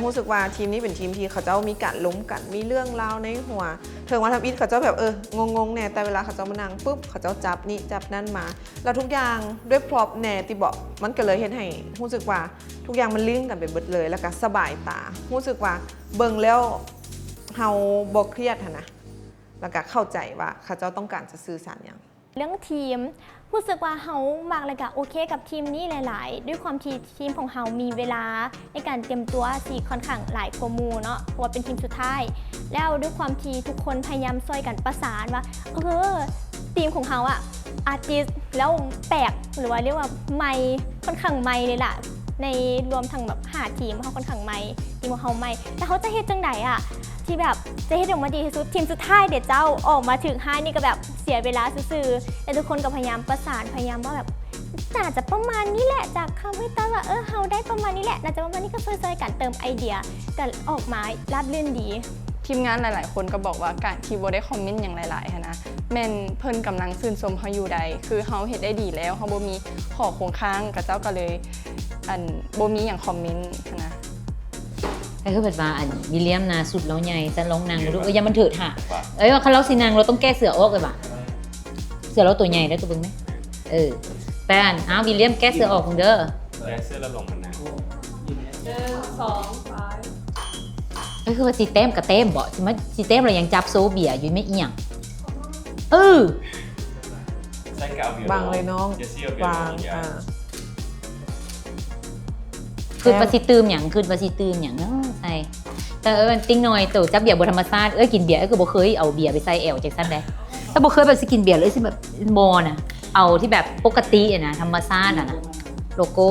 ຮູ້ສຶກວ່າທີມນີ້ເປັນທີມທີ່ເຂົາເຈົ້າມີການລົມກັນ ມີເລື່ອງລາວໃນຫົວ ເຖິງວ່າທຳອິດເຂົາເຈົ້າແບບ ເອີ ງົງໆແດ່ ແຕ່ເວລາເຂົາເຈົ້າມານັ່ງປຶບ ເຂົາເຈົ້າຈັບນີ້ຈັບນັ້ນມາ ແລ້ວທຸກຢ່າງດ້ວຍພຣອບແດ່ຕິເບາະ ມັນກໍເລີຍເຮັດໃຫ້ຮູ້ສຶກວ່າທຸກຢ່າງມັນລິງກັນໄປເບິດເລີຍ ແລ້ວກໍສະບາຍຕາ ຮູ້ສຶກວ່າເບິ່ງແລ້ວເຮົາບໍ່ຄຽດຫັ້ນນະ ແລ້ວກໍເຂົ້າໃຈວ່າເຂົາເຈົ້າຕ້ອງການຈະສື່ສານຫຍັງ. ເລື່ອງທີມ ຮູ້ສຶກວ່າເຮົາມັກ ແລະກະໂອເຄກັບທີມນີ້ຫຼາຍໆ ດ້ວຍຄວາມທີ່ທີມຂອງເຮົາມີເວລາໃນການຕຽມຕົວຊິຂ້ອນຂ້າງຫຼາຍກວ່າໝູ່ເນາະ ເພາະວ່າເປັນທີມສຸດທ້າຍ ແລ້ວດ້ວຍຄວາມທີ່ທຸກຄົນພະຍາຍາມຊ່ອຍກັນປະສານວ່າ ເອີ ທີມຂອງເຮົາອະ ອາຕິດແລ້ວແປກ ຫຼືວ່າລຽກວ່າໃໝ່ ຄ່ອນຂ້າງໃໝ່ເລີຍລະ ໃນລວມທັງແບບຫ້າທີມ ເຮົາຄ່ອນຂ້າງໃໝ່ ທີມຂອງເຮົາໃໝ່ ແລ້ວເຮົາຈະເຮັດຈັ່ງໃດອະ ທີ່ແບບຈະເຮັດອອກມາດີທີ່ສຸດ? ທີມສຸດທ້າຍເດເຈົ້າ ອອກມາຖືກຮ້າຍນີ້ກໍແບບເສຍເວລາຊື່ໆ ແຕ່ທຸກຄົນກໍພະຍາຍາມປະສານ ພະຍາຍາມວ່າແບບ ໜ້າຈະປະມານນີ້ແຫຼະ ຈາກຄຳໃຫ້ຕອນວ່າ ເອີ ເຮົາໄດ້ປະມານນີ້ແຫຼະ ໜ້າຈະປະມານນີ້ ກໍຊ່ວຍໆກັນເຕີມໄອເດຍ ກໍອອກມາລາບລື່ນດີ. ທີມງານຫຼາຍໆຄົນກໍບອກວ່າ ການທີ່ບໍ່ໄດ້ຄອມເມັນຫຍັງຫຼາຍໆຫັ້ນນະ ແມ່ນເພິ່ນກຳລັງຊື່ນຊົມເຮົາຢູ່ໃດ ຄືເຮົາເຮັດໄດ້ດີແລ້ວ ເຮົາບໍ່ມີຂໍ້ຄົງຄ້າງ ຂະເຈົ້າກໍເລີຍ ອັນ ບໍ່ມີຫຍັງຄອມເມັນຫັ້ນນະ. ກໍຄືແບບວ່າ ອັນ ວິລຽມນະ ຊຸດລາວໃຫຍ່ ຊັ້ນລອງນັ່ງດູ ເອີ ຢ້ານມັນເທີດຫະ ເອີ ຄັນລາວຊິນັ່ງ ລາວຕ້ອງແກ້ເສື້ອອອກເລີຍວ່າ ເສື້ອລາວໂຕໃຫຍ່ເດີ ໂຕເບິ່ງແມ ເອີ ແປນ ອ້າວ ວິລຽມ ແກ້ເສື້ອອອກເບິ່ງເດີ ແກ້ເສື້ອແລ້ວລົງຫັ້ນນະ ໜຶ່ງ ສອງ ສາມ ເອີ ຄືວ່າຊິແຕ້ມກໍແຕ້ມບໍ ຊິມາ ຊິແຕ້ມແລ້ວຍັງຈັບໂຊເບຍຢູ່ ແມ່ນອີ່ຫຍັງ ເອີ ໃສ່ກໍເອົາເບຍ ວາງເລີຍນ້ອງ ຢ່າຊິເອົາເບຍ ວາງ ລົງ ຢ່າ ອ່າ ຄິດວ່າຊິຕື່ມຫຍັງ ຄິດວ່າຊິຕື່ມຫຍັງເນາະ ໃສ່ ແຕ່ ເອີ ຕິງໜ້ອຍໂຕຈັບເບຍບໍ່ທຳມະຊາດ ເອີ ກິນເບຍ ເອີ ກໍບໍ່ເຄີຍເອົາເບຍໄປໃສ່ແອວຈັ່ງຊັ້ນເດ້ ແຕ່ບໍ່ເຄີຍແບບຊິກິນເບຍເລີຍ ຊິແບບບໍ່ນະ ເອົາທີ່ແບບປົກກະຕິຫັ້ນນະ ທຳມະຊາດຫັ້ນນະ ໂລໂກ້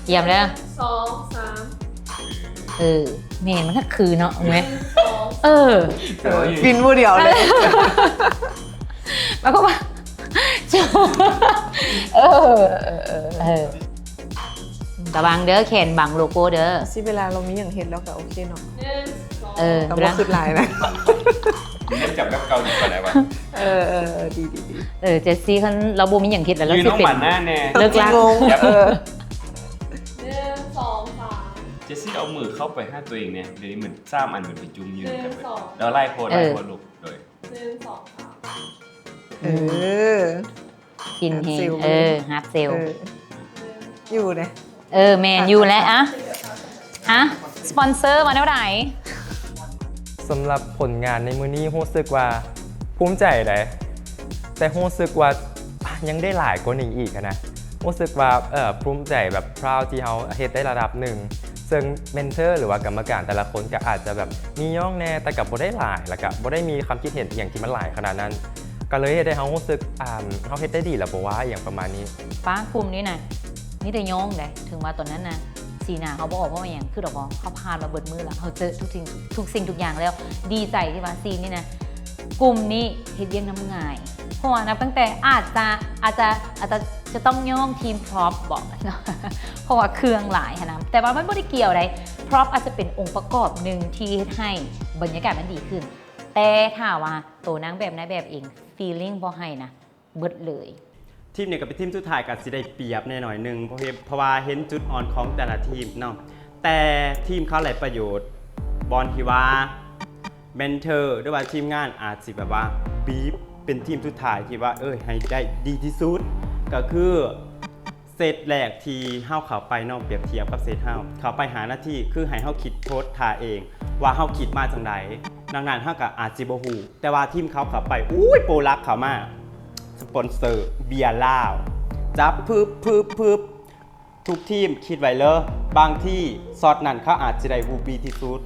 ຕຽມເດີ ສອງ ສາມ ເອີ ແມ່ນ ມັນຄັກຄືເນາະ ແມ່ນ ເອີ ປິ່ນຜູ້ດຽວເລີຍ ແລ້ວກໍວ່າ ເອີ ເອີ ເອີ ເອີ ລະວັງເດີ ແຂນບັງໂລໂກ້ເດີ ຊິເວລາເຮົາມີຫຍັງເຮັດແລ້ວກໍໂອເຄເນາະ ໜຶ່ງ ສອງ ເອີ ຕ້ອງບໍ່ຄິດຫຼາຍນະ ຍັງຈັບແບບເກົ່າດີກວ່າໄດ້ວ່າ ເອີ ເອີ ເອີ ດີ ດີ ດີ ເອີ ເຈສຊີ ຄັນລາວບໍ່ມີຫຍັງເຮັດແລ້ວ ລາວຊິເປັນ ເລີກລາ ເອີ ໜຶ່ງ ສອງ ສາມ ເຈສຊີ ເອົາມືເຂົ້າໄປຫາຕົວເອງແດ່ ດຽວນີ້ມັນສາມອັນມັນໄປຈຸ່ມຢູ່ນຳກັນເບິດ ໜຶ່ງ ສອງ ແລ້ວໄລ່ໂພດ ເອີ ໄລ່ໂພດລູກ ໂດຍ ໜຶ່ງ ສອງ ສາມ ເອີ ປິ່ນແຮງ ເອີ ຮັບເຊວ ເອີ ຢູ່ເດ້ ເອີ ແມ່ນຢູ່ແຫຼະ ອະ ອະ ສະປອນເຊີມາແນວໃດ? ສຳລັບຜົນງານໃນມື້ນີ້ຮູ້ສຶກວ່າພູມໃຈໃດ ແຕ່ຮູ້ສຶກວ່າ ອາ ຍັງໄດ້ຫຼາຍກວ່ານີ້ອີກຫັ້ນນະ ຮູ້ສຶກວ່າ ເອີ ພູມໃຈແບບ proud ທີ່ເຮົາເຮັດໄດ້ລະດັບໜຶ່ງ ເຊິ່ງເມັນເທີ ຫຼືວ່າກຳມະການແຕ່ລະຄົນກໍອາດຈະແບບມີຍ້ອງແດ່ ແຕ່ກໍບໍ່ໄດ້ຫຼາຍ ແລ້ວກໍບໍ່ໄດ້ມີຄວາມຄິດເຫັນອີ່ຫຍັງທີ່ມັນຫຼາຍຂະໜາດນັ້ນ ກໍເລີຍເຮັດໃຫ້ເຮົາຮູ້ສຶກ ອ່າ ເຮົາເຮັດໄດ້ດີແລ້ວບໍ່ວະ ອີ່ຫຍັງປະມານນີ້. ປ້າ ກຸ່ມນີ້ນະ ມີແຕ່ຍ້ອງເດ້ ເຖິງວ່າຕອນນັ້ນນະ ສີໜ້າເຮົາບໍ່ອອກ ເພາະວ່າຫຍັງ ຄືດອກບໍ່ ເຮົາຜ່ານມາເບິດມື້ແລ້ວ ເຮົາເຈີທຸກສິ່ງ ທຸກສິ່ງທຸກຢ່າງແລ້ວ ດີໃຈທີ່ວ່າຊີນນີ້ນະ ກຸ່ມນີ້ເຮັດວຽກນຳງ່າຍ ເພາະວ່ານັບຕັ້ງແຕ່ ອາດຈະ ອາດຈະ ອາດຈະ ຈະຕ້ອງຍ້ອງທີມ prop ບໍ ເພາະວ່າເຄື່ອງຫຼາຍຫັ້ນນະ ແຕ່ວ່າມັນບໍ່ໄດ້ກ່ຽວໃດ prop ອາດຈະເປັນອົງປະກອບໜຶ່ງທີ່ເຮັດໃຫ້ບັນຍາກາດມັນດີຂຶ້ນ ແຕ່ຖ້າວ່າໂຕນາງແບບ ນາຍແບບເອງ feeling ບໍ່ໃຫ້ນະ ເບິດເລີຍ. ທີມນີ້ກໍເປັນທີມສຸດທ້າຍ ກໍຊິໄດ້ປຽບແດ່ໜ້ອຍໜຶ່ງ ເພາະເຮັດ ເພາະວ່າເຫັນຈຸດອ່ອນຂອງແຕ່ລະທີມເນາະ ແຕ່ທີມເຂົາໄດ້ປະໂຫຍດບ່ອນທີ່ວ່າ ເມັນເທີ ຫຼືວ່າທີມງານອາດຊິແບບວ່າ ບີບ ເປັນທີມສຸດທ້າຍທີ່ວ່າ ເອີ ໃຫ້ໄດ້ດີທີ່ສຸດ ກໍຄື ເຊດແລກທີ່ເຮົາເຂົ້າໄປເນາະ ປຽບທຽບກັບເຊດເຮົາ ເຂົ້າໄປຫ້ານາທີ ຄືໃຫ້ເຮົາຄິດໂພດທ່າເອງວ່າເຮົາຄິດມາຈັ່ງໃດ ດັ່ງນັ້ນເຮົາກໍອາດຊິບໍ່ຮູ້ ແຕ່ວ່າທີມເຂົາເຂົ້າໄປ ອຸ້ຍ ໂປລັກເຂົ້າມາ ສະປອນເຊີເບຍລາວ ຈັບປຶບ ປຶບ ປຶບ ທຸກທີມຄິດໄວ້ເລີຍ ບາງທີຊັອດນັ້ນເຂົາອາດຊິໄດ້ວູບີທີ່ສຸດ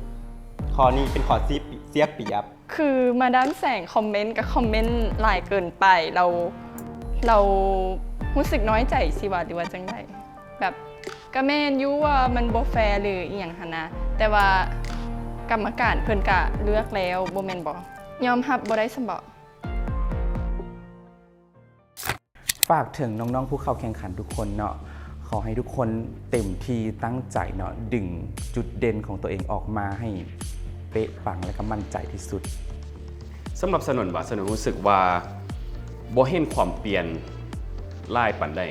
ຂໍ້ນີ້ເປັນຂໍ້ເສຍປຽບ ຄືມາດາມແສງຄອມເມັນກໍຄອມເມັນຫຼາຍເກີນໄປ ລາວ ລາວຮູ້ສຶກນ້ອຍໃຈຊິວ່າ ຫຼືວ່າຈັ່ງໃດ ແບບ ກໍແມ່ນຢູ່ວ່າມັນບໍ່ແຟ ຫຼືອີ່ຫຍັງຫັ້ນນະ ແຕ່ວ່າກຳມະການເພິ່ນກະເລືອກແລ້ວ ບໍ່ແມ່ນບໍ? ຍອມຮັບບໍ່ໄດ້ຊັ້ນບໍ? ຝາກເຖິງນ້ອງໆຜູ້ເຂົ້າແຂ່ງຂັນທຸກຄົນເນາະ ຂໍໃຫ້ທຸກຄົນເຕັມທີ່ຕັ້ງໃຈເນາະ ດຶງຈຸດເດັ່ນຂອງຕົວເອງອອກມາໃຫ້ເປະປັງ ແລະກໍໝັ້ນໃຈທີ່ສຸດ. ສຳລັບສະໜົນວ່າ ສະໜົນຮູ້ສຶກວ່າບໍ່ເຫັນຄວາມປ່ຽນຫຼາຍປານໃດ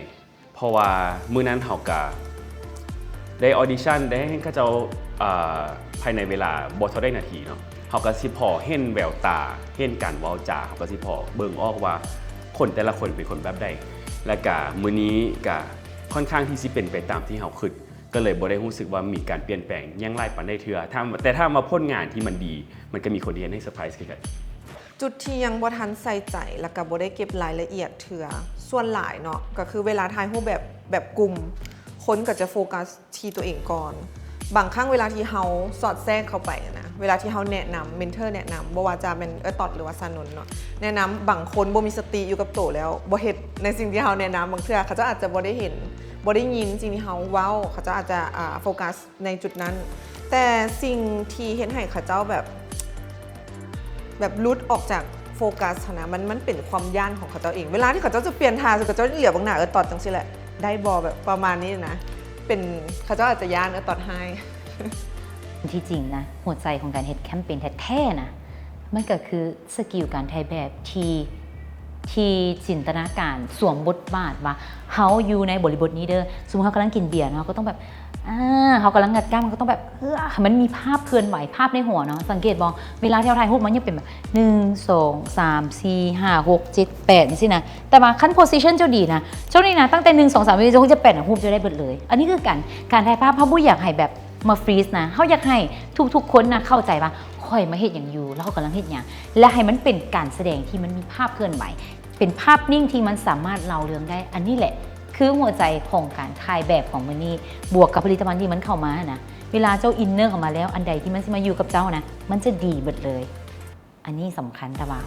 ເພາະວ່າມື້ນັ້ນເຮົາກະໄດ້ອອດິຊັນ ໄດ້ເຫັນເຂົາເຈົ້າ ເອີ ພາຍໃນເວລາບໍ່ເທົ່າໃດນາທີເນາະ ເຮົາກະຊິພໍເຫັນແວວຕາ ເຫັນການເວົ້າຈາ ເຮົາກະຊິພໍເບິ່ງອອກວ່າຄົນແຕ່ລະຄົນເປັນຄົນແບບໃດ ແລະກະມື້ນີ້ກະຄ່ອນຂ້າງທີ່ຊິເປັນໄປຕາມທີ່ເຮົາຄິດ ກໍເລີຍບໍ່ໄດ້ຮູ້ສຶກວ່າມີການປ່ຽນແປງຫຍັງຫຼາຍປານໃດເທື່ອ ຖາມ ແຕ່ຖາມວ່າຜົນງານທີ່ມັນດີ ມັນກໍມີຄົນທີ່ເຮັດໃຫ້ເຊີໄພຣສ໌ຄືກັນ. ຈຸດທີ່ຍັງບໍ່ທັນໃສ່ໃຈ ແລ້ວກໍບໍ່ໄດ້ເກັບລາຍລະອຽດເທື່ອ ສ່ວນຫຼາຍເນາະ ກໍຄືເວລາຖ່າຍຮູບແບບ ແບບກຸ່ມ ຄົນກໍຈະໂຟກັສທີ່ຕົວເອງກ່ອນ ບາງຄັ້ງເວລາທີ່ເຮົາສອດແຊກເຂົ້າໄປນະ ເວລາທີ່ເຮົາແນະນຳ ເມັນເທີແນະນຳ ບໍ່ວ່າຈະແມ່ນເອື້ອຍຕອດ ຫຼືວ່າຊານົນເນາະ ແນະນຳ ບາງຄົນບໍ່ມີສະຕິຢູ່ກັບໂຕແລ້ວ ບໍ່ເຮັດໃນສິ່ງທີ່ເຮົາແນະນຳ ບາງເທື່ອເຂົາເຈົ້າອາດຈະບໍ່ໄດ້ເຫັນ ບໍ່ໄດ້ຍິນສິ່ງທີ່ເຮົາເວົ້າ ເຂົາເຈົ້າອາດຈະ ອ່າ ໂຟກັສໃນຈຸດນັ້ນ ແຕ່ສິ່ງທີ່ເຮັດໃຫ້ເຂົາເຈົ້າແບບ ແບບຫຼຸດອອກຈາກໂຟກັສຫັ້ນນະ ມັນ ມັນເປັນຄວາມຢ້ານຂອງເຂົາເຈົ້າເອງ ເວລາທີ່ເຂົາເຈົ້າຈະປ່ຽນທ່າ ເຂົາເຈົ້າເຫຼືອເບິ່ງໜ້າເອື້ອຍຕອດຈັ່ງຊີ້ແຫຼະ ໄດ້ບໍ່ ແບບປະມານນີ້ນະ ເປັນ ເຂົາເຈົ້າອາດຈະຢ້ານເອື້ອຍຕອດຮ້າຍ. ທີ່ຈິງນະ ຫົວໃຈຂອງການເຮັດແຄມເປນແທ້ໆນະ ມັນກໍຄືສະກິວການຖ່າຍແບບທີ່ ທີ່ຈິນຕະນາການສວມບົດບາດວ່າ ເຮົາຢູ່ໃນບໍລິບົດນີ້ເດີ ສົມມຸດເຮົາກຳລັງກິນເບຍເນາະ ເຮົາກໍຕ້ອງແບບ ອ່າ ເຮົາກຳລັງງັດກ້າມ ເຮົາກໍຕ້ອງແບບ ເອີ ໃຫ້ມັນມີພາບເຄື່ອນໄຫວ ພາບໃນຫົວເນາະ ສັງເກດບໍ່ ເວລາທີ່ເຮົາຖ່າຍຮູບ ມັນຍັງເປັນແບບ ໜຶ່ງ ສອງ ສາມ ສີ່ ຫ້າ ຫົກ ເຈັດ ແປດ ຈັ່ງຊີ້ນະ ແຕ່ວ່າຄັນໂພຊິຊັນເຈົ້າດີນະ ເຈົ້ານີ້ນະ ຕັ້ງແຕ່ ໜຶ່ງ ສອງ ສາມ ສີ່ ຫ້າ ຫົກ ເຈັດ ແປດ ຮູບເຈົ້າໄດ້ເບິດເລີຍ ອັນນີ້ຄືການ ການຖ່າຍພາບ ເຮົາບໍ່ຢາກໃຫ້ແບບມາຟຣີສນະ ເຮົາຢາກໃຫ້ທຸກໆຄົນນະເຂົ້າໃຈວ່າ ຂ້ອຍມາເຮັດຫຍັງຢູ່ ແລ້ວເຮົາກຳລັງເຮັດຫຍັງ ແລະໃຫ້ມັນເປັນການສະແດງທີ່ມັນມີພາບເຄື່ອນໄຫວ ເປັນພາບນິ່ງທີ່ມັນສາມາດເລົ່າເລື່ອງໄດ້ ອັນນີ້ແຫຼະ ຄືຫົວໃຈຂອງການຖ່າຍແບບຂອງມື້ນີ້ ບວກກັບຜະລິດຕະພັນທີ່ມັນເຂົ້າມານະ ເວລາເຈົ້າອິນເນີເຂົ້າມາແລ້ວ ອັນໃດທີ່ມັນຊິມາຢູ່ກັບເຈົ້ານະ ມັນຈະດີເບິດເລີຍ ອັນນີ້ສຳຄັນ ແຕ່ວ່າ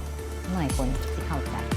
ໜ້ອຍຄົນຊິເຂົ້າໃຈ.